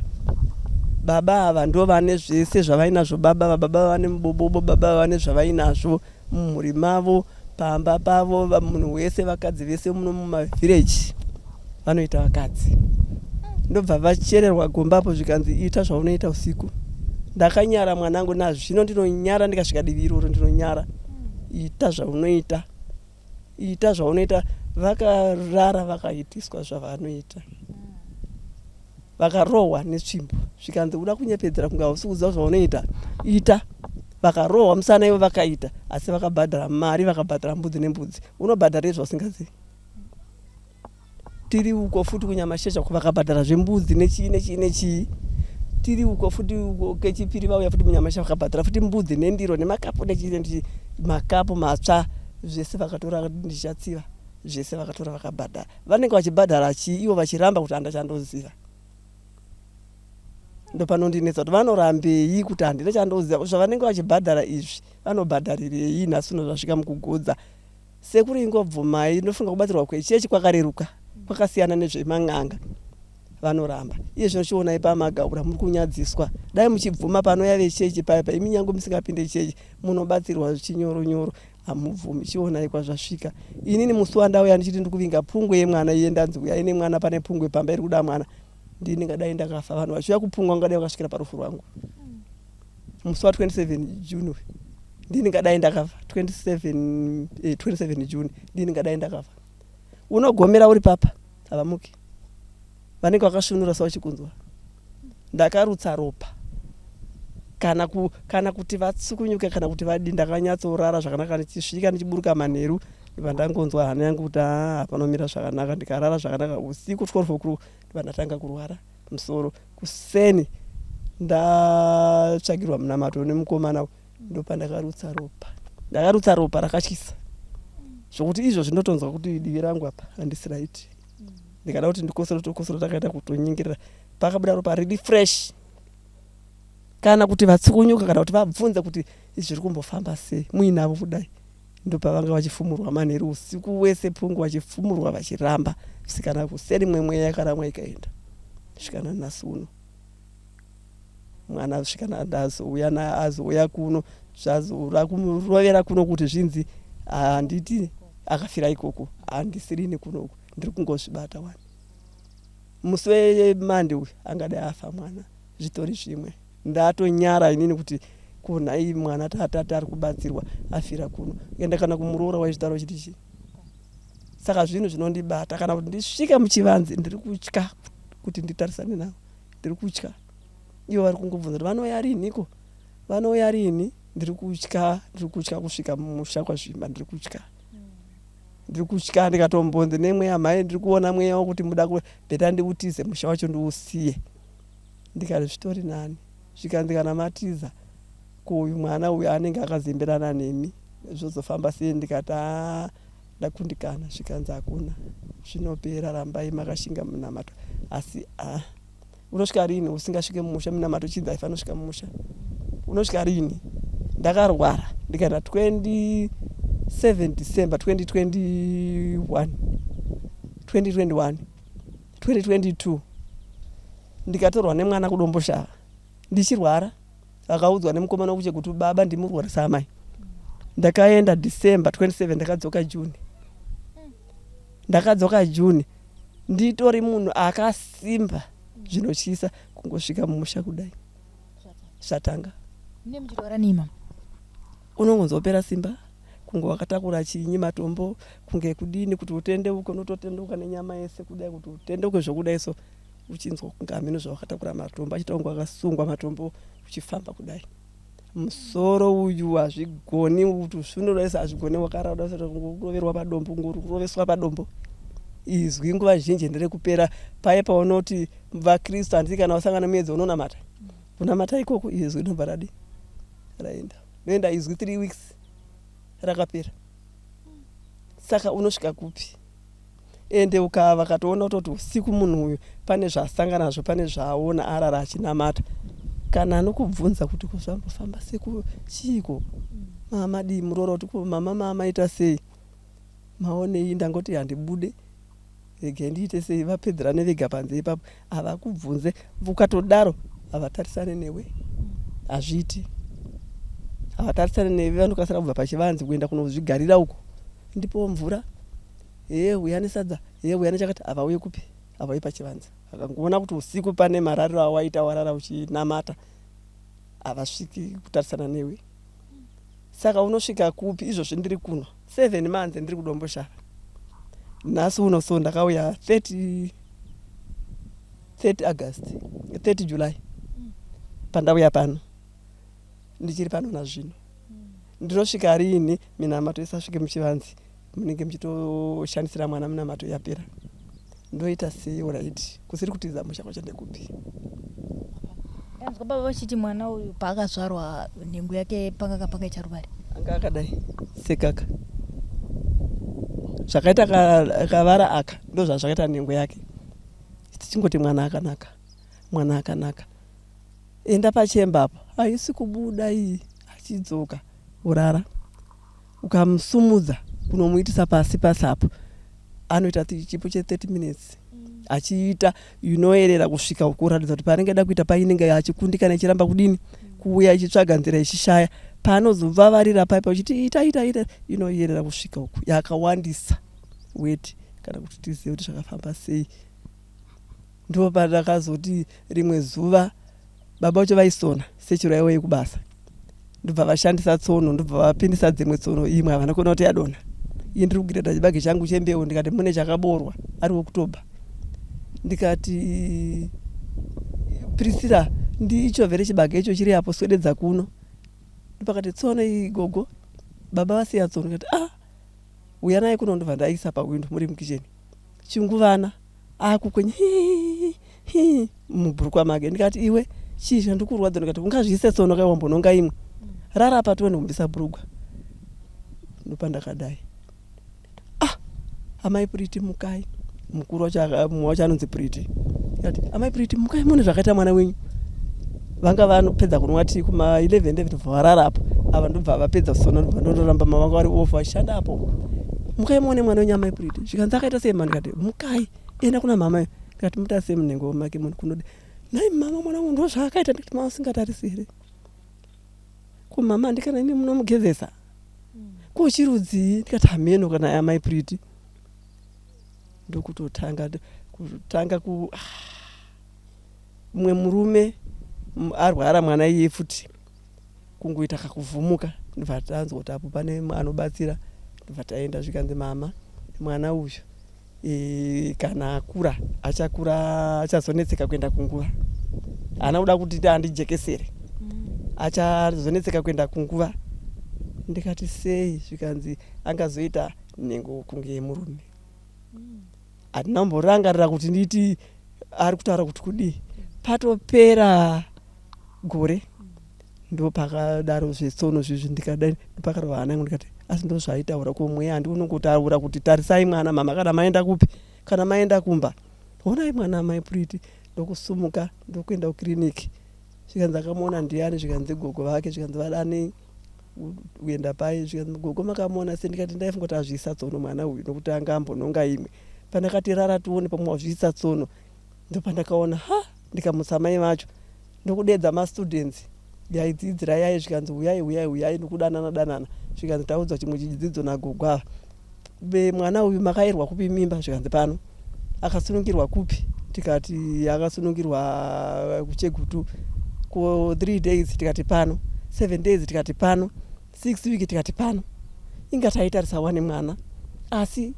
Speaker 5: baba ava ndo vane zvese zvavainazvo baba ava baba vane mubobobo baba vane zvavainazvo mumhuri mavo pamba pavo munhu wese vakadzi vese muno mumavhireji vanoita vakadzi ndobva vachererwa gomba apo zvikanzi ita zvaunoita usiku ndakanyara mwanangu nazvino ndinonyara ndikasvika divi iroro ndinonyara ita zvaunoita ita zvaunoita vakarara vakaitiswa zvavanoita vakarohwa netsvimbo zvikanzi uda kunyepedzera kunge hausi kuziva zvaunoita ita vakarohwa musana ivo vakaita asi vakabhadhara mari vakabhadhara mbudzi nembudzi unobhadhara izvausingazivi tiri uko futi kunyamashesha vakabhadhara zvembudzi nechii nechii nechii tiri uko futi uko kechipiri vauya futi munyamasha vakabhadhara futi mbudzi nendiro nemakapu nechii nechii makapu matsva zvese vakatora ndichatsiva zvese vakatora vakabhadhara vanenge vachibhadhara chii ivo vachiramba kuti handa chandoziva ndopanondinetsa kuti vanorambei kuti handina chandoziva zvavanenge vachibhadhara izvi vanobhadharirei nhasi uno zvasvika mukugodza Sekuru ingobvumai ndofunga kubatsirwa kwechechi kwakareruka kwakasiyana nezveman'anga vanoramba iye zvino chionai pamagaura muri kunyadziswa dai muchibvuma panouya vechechi paya pa imi nyange musingapinde chechi munobatsirwa zvichinyoronyoro hamubvumi chionai kwazvasvika inini musi wandauya ndichiti ndikuvinga pungwe yemwana iye ndanzi uyai nemwana pane pungwe pamba iri kuda mwana ndini ngadai ndakafa vanhu vachiuya kupungwa ngadai vakasvikira parufu rwangu musi wa 27 June uyu ndini ngadai ndakafa 27, eh, 27 June ndini ngadai ndakafa unogomera uri papa havamuki vanenge vakasvinura sawachikunzwa ndakarutsa ropa kana, ku, kana kuti vatsukunyuke kana kuti vadi ndakanyatsorara zvakanaka ndichisvika ndichiburuka manheru ndibva ndangonzwa hana yangu kuti haa panomira zvakanaka ndikarara zvakanaka usiku 12 o'clock ndibva ndatanga kurwara musoro kuseni ndatsvagirwa munamato nemukomana ndopandakarutsa ropa ndakarutsa ropa rakatyisa zvokuti izvo zvinotonzwa kuti divi rangu apa handisi right ndikada kuti ndikosoro tokosoro takaita kutonyingirira pakabuda ropa riri fresh kana kuti vatsukunyuka kana kuti vabvunze kuti zviri kumbofamba sei muinavo kudai Ndopavanga vachifumurwa manheru usiku wese pungu vachifumurwa vachiramba sikana kuseri mwemweya yakaramwa ikaenda svika nanhasi uno mwana svika ndazouya azouya kuno zvazoda kumurovera kuno kuti zvinzi handiti akafira ikoko handisirini kunoku ndiri kungozvibata wani musi wemande uyu angadai afa mwana zvitori zvimwe Ndatonyara inini kuti ko nhai mwana tatati ari kubatsirwa afira kuno enda kana kumuroora waizvitaura uchiti chii saka zvinhu zvinondibata kana kuti ndisvike muchivanze ndiri kutya kuti nditarisane navo ndiri kutya ivo vari kungobvunza kuti vanouya rinhiko vanouya rinhi ndiri kutya ndiri kutya kusvika mumusha kwazvimba ndiri kutya ndiri kutya ndikatombonzi nemweya mhai ndiri kuona mweya wokuti muda bheta ndiutize musha wacho ndiusiye Ndikati zvitori nani zvikanzi kana matiza ko uyu mwana uyu anenge akazemberana nemi zvozofamba sei ndikati haa ndakundikana zvikanzi hakuna zvinopera rambai makashinga munamato asi haa unosvika rini usingasvike mumusha minamato chinzi haifanira kusvika mumusha unosvika rini ndakarwara ndikaenda 27 December 2021 2021 2022 ndikatorwa nemwana kudomboshava ndichirwara akaudzwa nemukomana wekuchegutu baba ndimurwarisa amai ndakaenda December 27 ndakadzoka June ndakadzoka June nditori munhu akasimba zvinotyisa kungosvika mumusha kudai zvatanga unongonzopera simba kunge wakatakura chinyi matombo kunge kudini kuti utendeuke unototendeuka nenyama yese kudai kuti utendeuke zvokudai so uchinzwa kunge hameno zvawakatakura matombo achiita kunge wakasungwa matombo uchifamba kudai musoro uyu hazvigoni kuti usvinuraisa hazvigoni wakarara kuroverwa padombo kuroveswa padombo izwi nguva zhinji nderekupera paye paunoti vakristu handiti kana wasangana muedzo unonamata kunamata ikoko izwi rinobva radi raenda noenda izwi 3 weeks rakapera saka unosvika kupi Ende ukava vakatoona kutoti usiku munhu uyu pane zvaasangana nazvo, pane zvaaona arara achinamata. Kana anokubvunza kuti ko zvambofamba sei ko chiiko mamadii muroora kuti ko mama mamaita sei maonei ndangoti handibude regai ndiite sei vapedzerane vega panze ipapo havakubvunze ukatodaro havatarisane newe hazviiti havatarisane newe vanokasira kubva pachivanze kuenda kunozvigarira uko ndipowo mvura hee huya nesadza hee huya nechakati havauye kupi havauye pachivanze vakangoona kuti usiku pane marariro awaita warara uchinamata havasviki kutarisana newe saka unosvika kupi izvozvi ndiri kuno 7 months ndiri kudomboshava nhasi uno so ndakauya 30 30 august 30 july pandauya pano ndichiri pano nazvino ndinosvika riini minamato isasvike muchivanzi munenge muchitoshandisira mwana minamato yapera ndoita sei orit kusiri kutiza musha kwacho ndekupi
Speaker 2: ndanzwa baba vachiti mwana uyu paakazvarwa nhengo yake panga pakaita ruvare
Speaker 5: anga akadai sekaka zvakaita kavara aka ndozvazvakaita nhengo yake tichingoti mwana akanaka mwana akanaka enda pachemba apo haisi kubuda iyi achidzoka urara ukamusumudza kunomuitisa pasi pasi apo anoita chipo che 30 minutes achiita inoerera kusvika kuratidza kuti paanenge ada kuita painenge achikundikana ichiramba kudini kuuya ichitsvaga nzira ichishaya paanozovavarira paipa uchiti ita ita ita inoyerera kusvika uku yakawandisa weti kana kuti tizive kuti zvakafamba sei Ndopandakazoti rimwe zuva baba vacho vaisona sechiraiwa yekubasa ndobva vashandisa tsono ndobva vapindisa dzimwe tsono imwe havana kuona kuti yadonha ini ndiri kugireta chibage changu chembeu ndikati mune chakaboorwa ari october ndikati priscilla ndichovhere chibage icho chiri apo swededza kuno ndopakati tsono iyi gogo baba vasiya tsono ndikati ah uya naye kuno ndobva ndaisa pawindo muri mukicheni chinguvana akukwenya hii mubhurukwa make ndikati iwe chii chandikurwadza ndikati ungazviise tsono kai wambononga imwe rara apa tione kumbisa bhurugwa ndopandakadai ah amai Pretty mukai mukuru wacho mumwe wacho anonzi Pretty ndikati amai Pretty mukai mune zvakaita mwana wenyu vanga vanopedza kunwa tii kuma 11 11 ndobva varara apo ava ndobva vapedza kusona ndobva ndondoramba mavanga vari off vachishanda apo mukai muone mwana wenyu amai Pretty zvikanzi akaita sei mani ndikati mukai enda kuna mama yo ndikati mutarise munhengo make munhu kunode nhai mama mwana wangu ndozvaakaita ndikati mama usingatarisi here ko mama handikana imi munomugezesa ko chirudzii ndikati hameno kana amai Pretty ndokutotanga kutanga ku ah, mumwe murume arwara mwana iye futi kungoita kakuvhumuka ndobva tanzwa kuti apo pane anobatsira ndobva taenda zvikanzi mama mwana uyu e, kana akura achakura achazonetseka kuenda kunguva haana kuda kuti andijekesere achazonetseka kuenda kunguva ndikati sei zvikanzi angazoita nhengo kunge yemurume handina kumborangarira kuti nditi ari kutaura kuti kudii patopera gore ndopakadaro zvetsono zvizvi ndikadai ndopakarova hana yangu ndikati asi ndozvaaitaura ko mweya handi unongotaura kuti tarisai mwana mama kana maenda kupi kana maenda kumba honai mwana amai Pretty ndokusumuka ndokuenda kukiriniki zvikanzi akamuona ndiani zvikanzi gogo vake zvikanzi vadanei kuenda pai zvikanzi gogo makamuona sei ndikati ndaifunga kuti azviisa tsono mwana uyu nokuti anga ambononga imwe pandakati rara tione pamwe wazviisa tsono ndopandakaona ha ndikamutsa mai vacho ndokudedza mastudents yaidzidzira yaye zvikanzi huyai huyai huyai nokudanana danana zvikanzi taudzwa chimwe chidzidzo nagogo ava mwana uyu makairwa kupi mimba zvikanzi pano akasunungirwa kupi tikati akasunungirwa kuchegutu ko 3 days tikati pano 7 days tikati pano 6 week tikati pano inga taitarisa wane mwana asi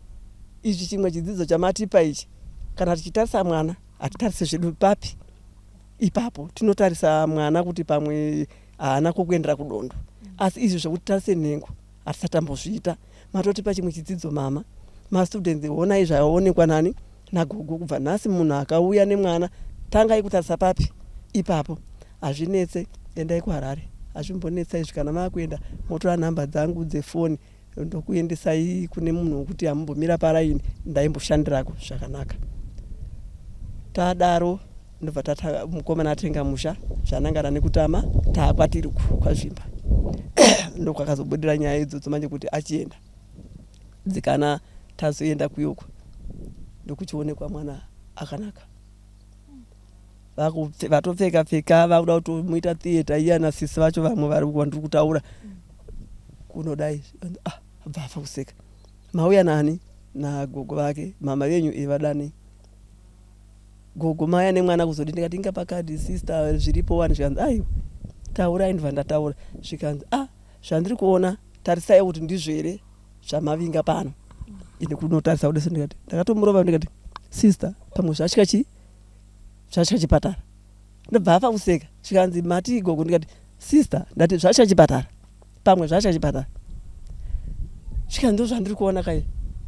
Speaker 5: ichi chimwe chidzidzo chamatipa ichi kana tichitarisa mwana hatitarise zvedu papi ipapo tinotarisa mwana kuti pamwe haana kwokuendera kudondo asi izvi zvekuti tarise nhengo hatisati tambozviita matotipa chimwe chidzidzo mama mastudents honai zvaonekwa nani nagogo kubva nhasi munhu akauya nemwana tangai kutarisa papi ipapo hazvinetse endai kuharare hazvimbonetsa izvi kana maakuenda motora nhamba dzangu dzefoni. Ndokuendesai kune munhu wekuti hamumbomira paraini, ndaimboshandirako zvakanaka. Tadaro ndobva tata mukomana atenga musha zvanangana nekutama taakwatiri kwazvimba ndokwakazobudira nyaya idzodzo manje kuti achienda dzikana tazoenda kuyoko ndokuchionekwa mwana akanaka vatopfeka pfeka vakuda kutomuita theatre iya nasisi vacho vamwe vari vandiri kutaura kunodai ah, abva afa kuseka mauya nani nagogo vake mama venyu ivadani gogo maya nemwana kuzodi ndikati inga pakadhi sister zviripo wani zvikanzi aiwa taurai ndibva ndataura zvikanzi ah zvandiri kuona tarisai kuti ndizvo here zvamavinga pano ini kunotarisa kudeso ndikati ndakatomurova ndikati sister pamwe zvatya chii zvatya chipatara ndobva afa kuseka zvikanzi mati gogo ndikati sister ndati zvatya chipatara pamwe zvatya chipatara zvikanzi ndo zvandiri kuona kai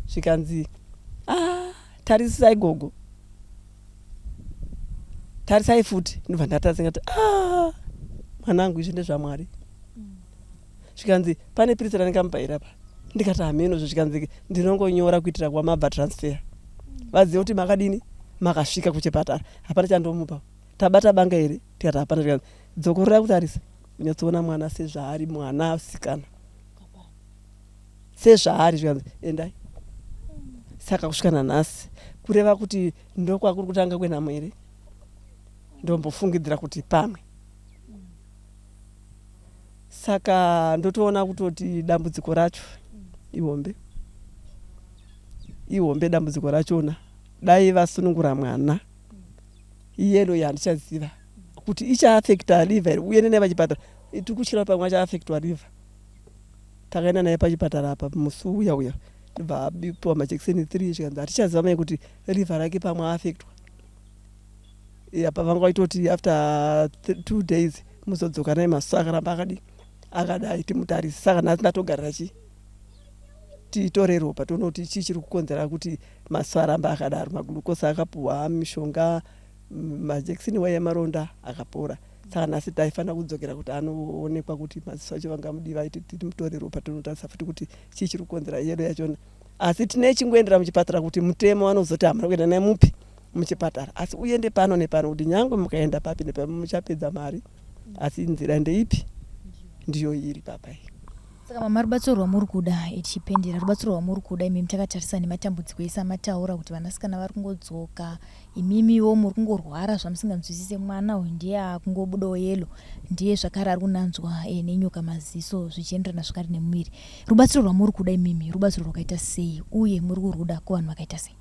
Speaker 5: zvikanzi ah tarisisai gogo tarisai futi ndobva ndatarisa ndikati ah mwanangu izvi ndezvamwari zvikanzi pane piritsi randingamupa here apa ndikati hameno zvo zvikanzi ndinongonyora kuitira kwamabva transfer vazive kuti makadini makasvika kuchipatara hapana chandomupa tabata banga here tikati hapana zvikanzi dzokorora kutarisa unyatsoona mwana sezvaari mwana asikana sezvaari zvikanzi endai saka kusvika nanhasi kureva kuti ndokwakuri kutanga kwenhamo here ndombofungidzira kuti pamwe Saka ndotoona kutoti dambudziko racho ihombe, ihombe dambudziko rachona. Dai vasunungura mwana iyelo yandichaziva kuti ichaafekta liver here uye nene pachipatara tiri kutyira pamwe achaafektwa liver. Takaenda naye pachipatara apa musi uya uya ndobva apiwa majekiseni 3 zvikanzi hatichaziva mai kuti liver rake pamwe aafektwa. Apa vanga vaitoti after 2 days muzodzoka naye maziso akaramba akadii akadai timutarise. Saka nhasi ndatogarira chii titore ropa tione kuti chii chiri kukonzera kuti maziso aramba akadaro. Maglucose akapuhwa mishonga majekiseni waiya maronda akapora. Saka nhasi taifanira kudzokera kuti anoonekwa kuti maziso acho vangamudii vaiti timutore ropa tonotarisa futi kuti chii chiri kukonzera yelo yachona. Asi tine chingoendera muchipatara kuti mutemo vanozoti hamuna kuenda naye mupi muchipatara asi uende pano nepano kuti nyangwe mukaenda papi nepapi muchapedza mari asi nzira ndeipi ndiyo iri papa iyi.
Speaker 2: Saka mama rubatsiro rwamuri kuda ichipendera rubatsiro rwamuri kuda imimi takatarisa nematambudziko ese amataura kuti vanasikana vari kungodzoka imimiwo muri kungorwara zvamusinganzwisise mwana uyu ndiye akungobudawo yelo ndiye zvakare ari kunanzwa e, nenyoka maziso zvichienderana zvakare nemuviri rubatsiro rwamuri kuda imimi rubatsiro rwakaita sei uye muri kurwuda kuvanhu vakaita sei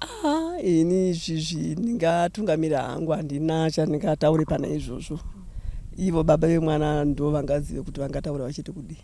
Speaker 5: Ah, ini izvizvi ndingatungamira hangu handina chandingataure pana izvozvo ivo baba vemwana ndo vangazive kuti vangataura vachiti kudii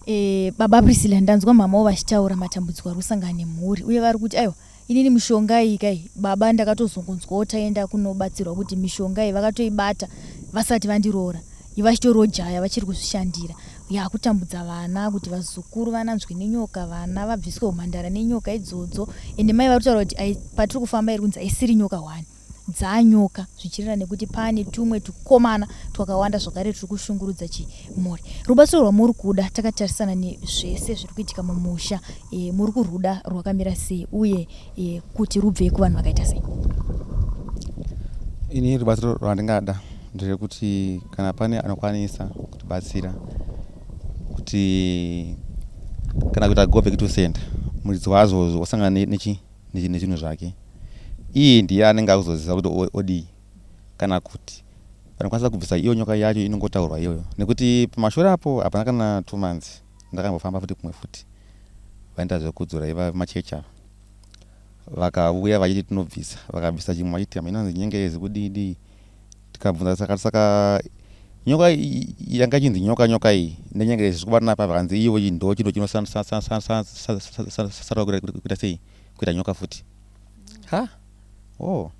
Speaker 2: E, baba Priscilla ndanzwa mama vachitaura matambudziko ari kusangana nemhuri uye vari kuti aiwa inini mishonga iyi kai baba ndakatozongonzwawo taenda kunobatsirwa kuti mishonga iyi vakatoibata vasati vandiroora vachitorojaya vachiri kuzvishandira yakutambudza vana kuti vazukuru vananzwe nenyoka vana vabviswe umhandara nenyoka idzodzo ende mai vari kutaura kuti patiri kufamba iri kunzi haisiri nyoka hwani dzanyoka zvichireva nekuti pane tumwe tukomana twakawanda zvakare turi kushungurudza chimhuri rubatsiro rwamuri kuda takatarisana nezvese zviri kuitika mumusha e, muri kurwuda rwakamira sei uye e, kuti rubve kuvanhu vakaita sei
Speaker 4: ini rubatsiro rwandingada nderekuti kana pane anokwanisa kutibatsira kuti kana kuita go back to sender muridzi wazvo wasangana nechi nezvinhu zvake iye ndiye anenge akuzoziva kuti odii kana kuti vanokwanisa kubvisa iyo nyoka yacho inongotaurwa iyoyo nekuti pamashure apo hapana kana two months ndakambofamba futi kumwe futi vaenda zvekudzora iva machechi ava vakauya vachiti tinobvisa vakabvisa chimwe vachiti inonzi nyengezi kudii dii tikabvunza saka saka nyoka yanga ichinzi nyoka nyoka iyi nenyenge zviri kubatana pa vakanzi iyo iyi ndo chinhu chinosarwa kuita sei kuita nyoka futi ha oh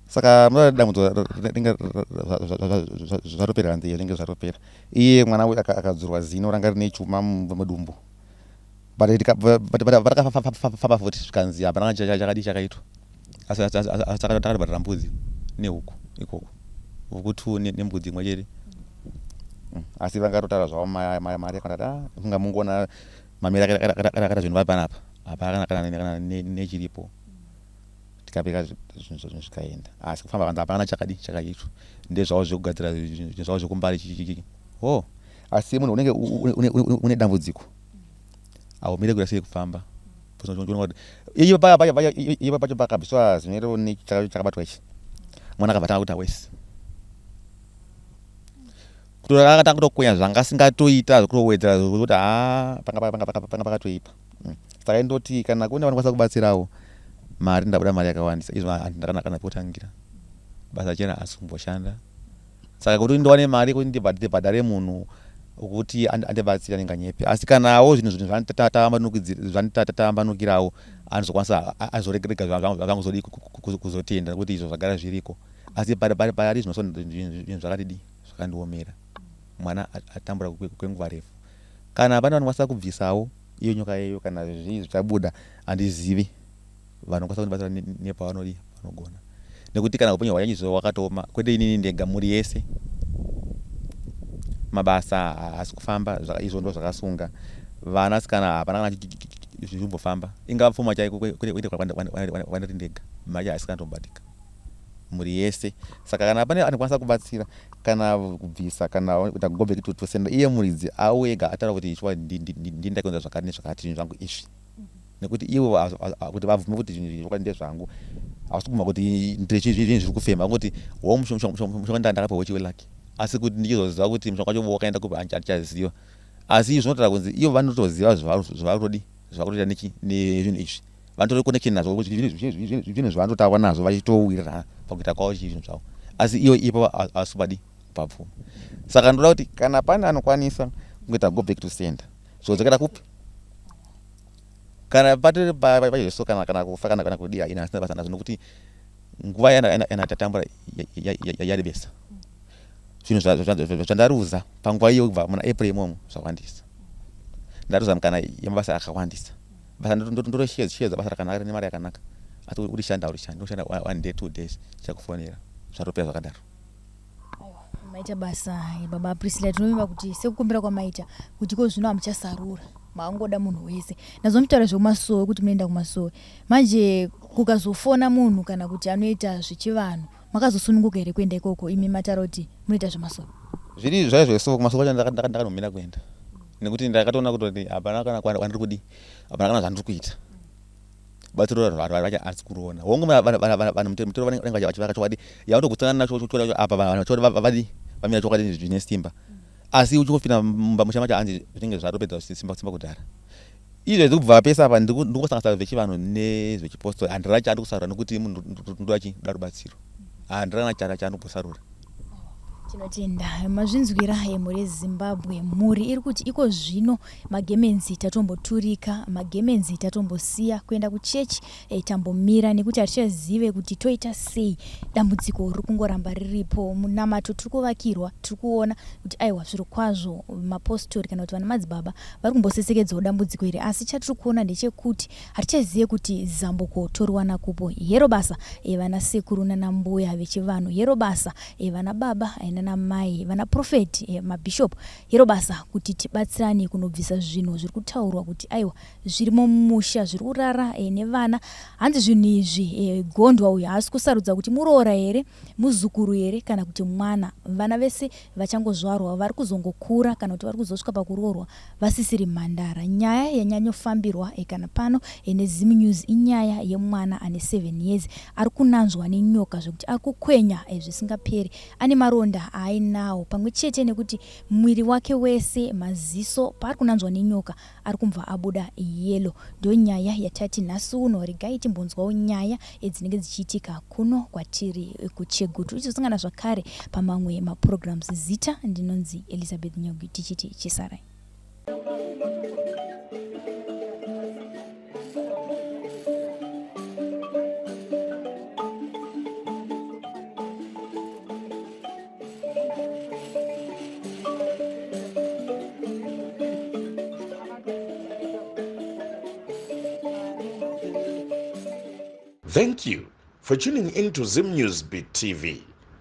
Speaker 4: saka munoda dambudziko ringe zvatopera hanzi ringe zvatopera iye mwana uyu akadzurwa zino ranga rine chuma mudumbu but vatakafamba futi zvikanzi hapana chakadii chakaitwa asi takatobhadhara mbudzi nehuku ikoko huku two nembudzi imwe chete Asi vangatotaura zvavo mari yakati ah, kunga mungoona mamiri akata zvinhu vari panapa hapana kana nechiripo tikapeka zvinhu zvikaenda asi kufamba kanzi hapana chakadi chakaitwa ndezvavo zvekugadzira zvinhu zvavo zvekumbari chichichi ho asi munhu unenge une dambudziko haumire kuita sei kufamba ivo pacho pakabviswa zino chakabatwa ichi mwana akabva atanga kuita wesi kutora akatanga kutokwenya zvanga asingatoita zvekutowedzera zvekuti haa panga pakatoipa mm. Saka indoti kana kune vanokwanisa kubatsirawo mari ndabuda mari yakawandisa izvo handina kana pekutangira basa chena asi kumboshanda saka kuti ndiwane mari yekuti ndibhadhare munhu kuti andibatsira ndinganyepe asi kanawo zvinhu zvinhu zvanditambanukirawo anozokwanisa azoregega zvangu zodii kuzotenda nekuti izvo zvagara zviriko asi pari zvino so zvinhu zvakatidii zvakandiomera mwana atambura kwenguva refu kana pane vanokwanisa kubvisawo iyo nyoka iyoyo kana zvii zvichabuda handizivi vanokwanisa kundibatsira nepavanodii vanogona nekuti kana upenyu hwanyanyiswa wakatooma kwete inini ndega mhuri yese mabasa haasi kufamba izvo ndo zvakasunga vana sikana hapana kana zvichimbofamba ingava pfuma chaiko kwete kwandiri ndega mari haisi kana tobatika mhuri yese saka kana pane anokwanisa kubatsira kana kubvisa kana kuita go back to sender iye muridzi auye ega ataura kuti shuwa ndini ndakaunza zvakati nezvakati zvinhu zvangu izvi nekuti ivo kuti vabvume kuti zvinhu izvi zvokwadi ndezvangu havasi kubvuma kuti zvinhu zviri kufema vangoti wo mushonga ndakapiwa wechiwe lucky asi kuti ndichizoziva kuti mushonga wacho wakaenda kupi handichaziva asi izvi zvinotaura kunzi ivo vanotoziva zvavarikutodi zvavarikutoita nechi nezvinhu izvi vanotori connection nazvo zvinhu zvavanototaura nazvo vachitowirirana pakuita kwavo zvinhu zvavo asi iyo ipo havasi kubadi kupabvuma saka ndoda kuti kana pane anokwanisa kungoita go back to center zvodzokera kupi kana patori pajesu kana kana kufa kana kana kudii haina asina basa nazvo nokuti nguva yana tatambura yarebesa zvinhu zvandaruza panguva iyo kubva muna april imomo zvawandisa ndaruza mukana yemabasa akawandisa basa ndorosheedza basa rakanaka rine mari yakanaka asi urishanda haurishandi unoshanda one day two days chakufonera zvatopera zvakadaro
Speaker 2: Maita basa eh, baba Priscilla, tinovimba kuti sekukumbira kwamaita kuti ko zvino hamuchasarura maangoda munhu wese ndazomutaura zvekumasowe kuti munoenda kumasowe manje kukazofona munhu kana kuti anoita zvechivanhu makazosununguka here kuenda ikoko imi mataura kuti munoita zvemasowe
Speaker 4: zviri zvaive zvesowe kumasowe kwacho ndakanomira kuenda nekuti ndakatoona kutoti hapana kana kwandiri kudii hapana kana zvandiri kuita batsiro racho asi kuruona hongu vanhu mutoro vanenge vachivaka chokwadi yaunogutsikana nacho chokwadi apa vanhu chokwadi vadi vamira chokwadi zvine simba asi uchingopinda mumba musha macho hanzi zvinenge zvatopedza simba simba kudhara izvezvi kubva pese apa ndikusanganisa zvechivanhu nezvechipostori handira chandikusarura nekuti munhu ndoda chi ndoda rubatsiro handira kana chara chandikumbosarura
Speaker 2: Tinotenda mazvinzwira emhuri yeZimbabwe. Mhuri iri kuti iko zvino magemenzi tatomboturika, magemenzi tatombosiya kuenda kuchechi e, tambomira nekuti hatichazive kuti toita sei. Dambudziko riri kungoramba riripo. Munamato tiri kuvakirwa, tiri kuona kuti aiwa zviro kwazvo mapostori kana kuti vana madzibaba vari kumbosesekedzawo dambudziko iri, asi chatiri kuona ndechekuti Hatichaziye kuti zambuko toriwana kupo. Hero basa vana sekuru nana mbuya vechivanhu. Hero basa vana baba nana mai, vana prophet, mabishop. Hero basa kuti tibatsirane kunobvisa zvinhu zviri kutaurwa kuti aiwa zvirimo mumusha zviri kurara nevana. Hanzi zvinhu izvi gondwa uyu haasi kusarudza kuti muroora here, muzukuru here kana kuti mwana. Vana vese vachangozvarwa vari kuzongokura kana kuti vari kuzosvika pakuroorwa vasisiri mhandara. Nyaya yanyanyofambirwa kana pano neZim News inyaya yemwana ane 7 years ari kunanzvwa nenyoka zvekuti ari kukwenya zvisingaperi. Ane maronda aainawo pamwe chete nekuti mwiri wake wese, maziso paari kunanzvwa nenyoka ari kumbva abuda yellow. Ndiyo nyaya yatati nhasi uno regai timbonzwawo nyaya dzinenge dzichiitika kuno kwatiri kuChegutu. Tichizosangana zvakare pamamwe maprograms. Zita ndinonzi Elizabeth Nyogi tichiti chisarai.
Speaker 3: Thank you for tuning in to Zim News Beat TV.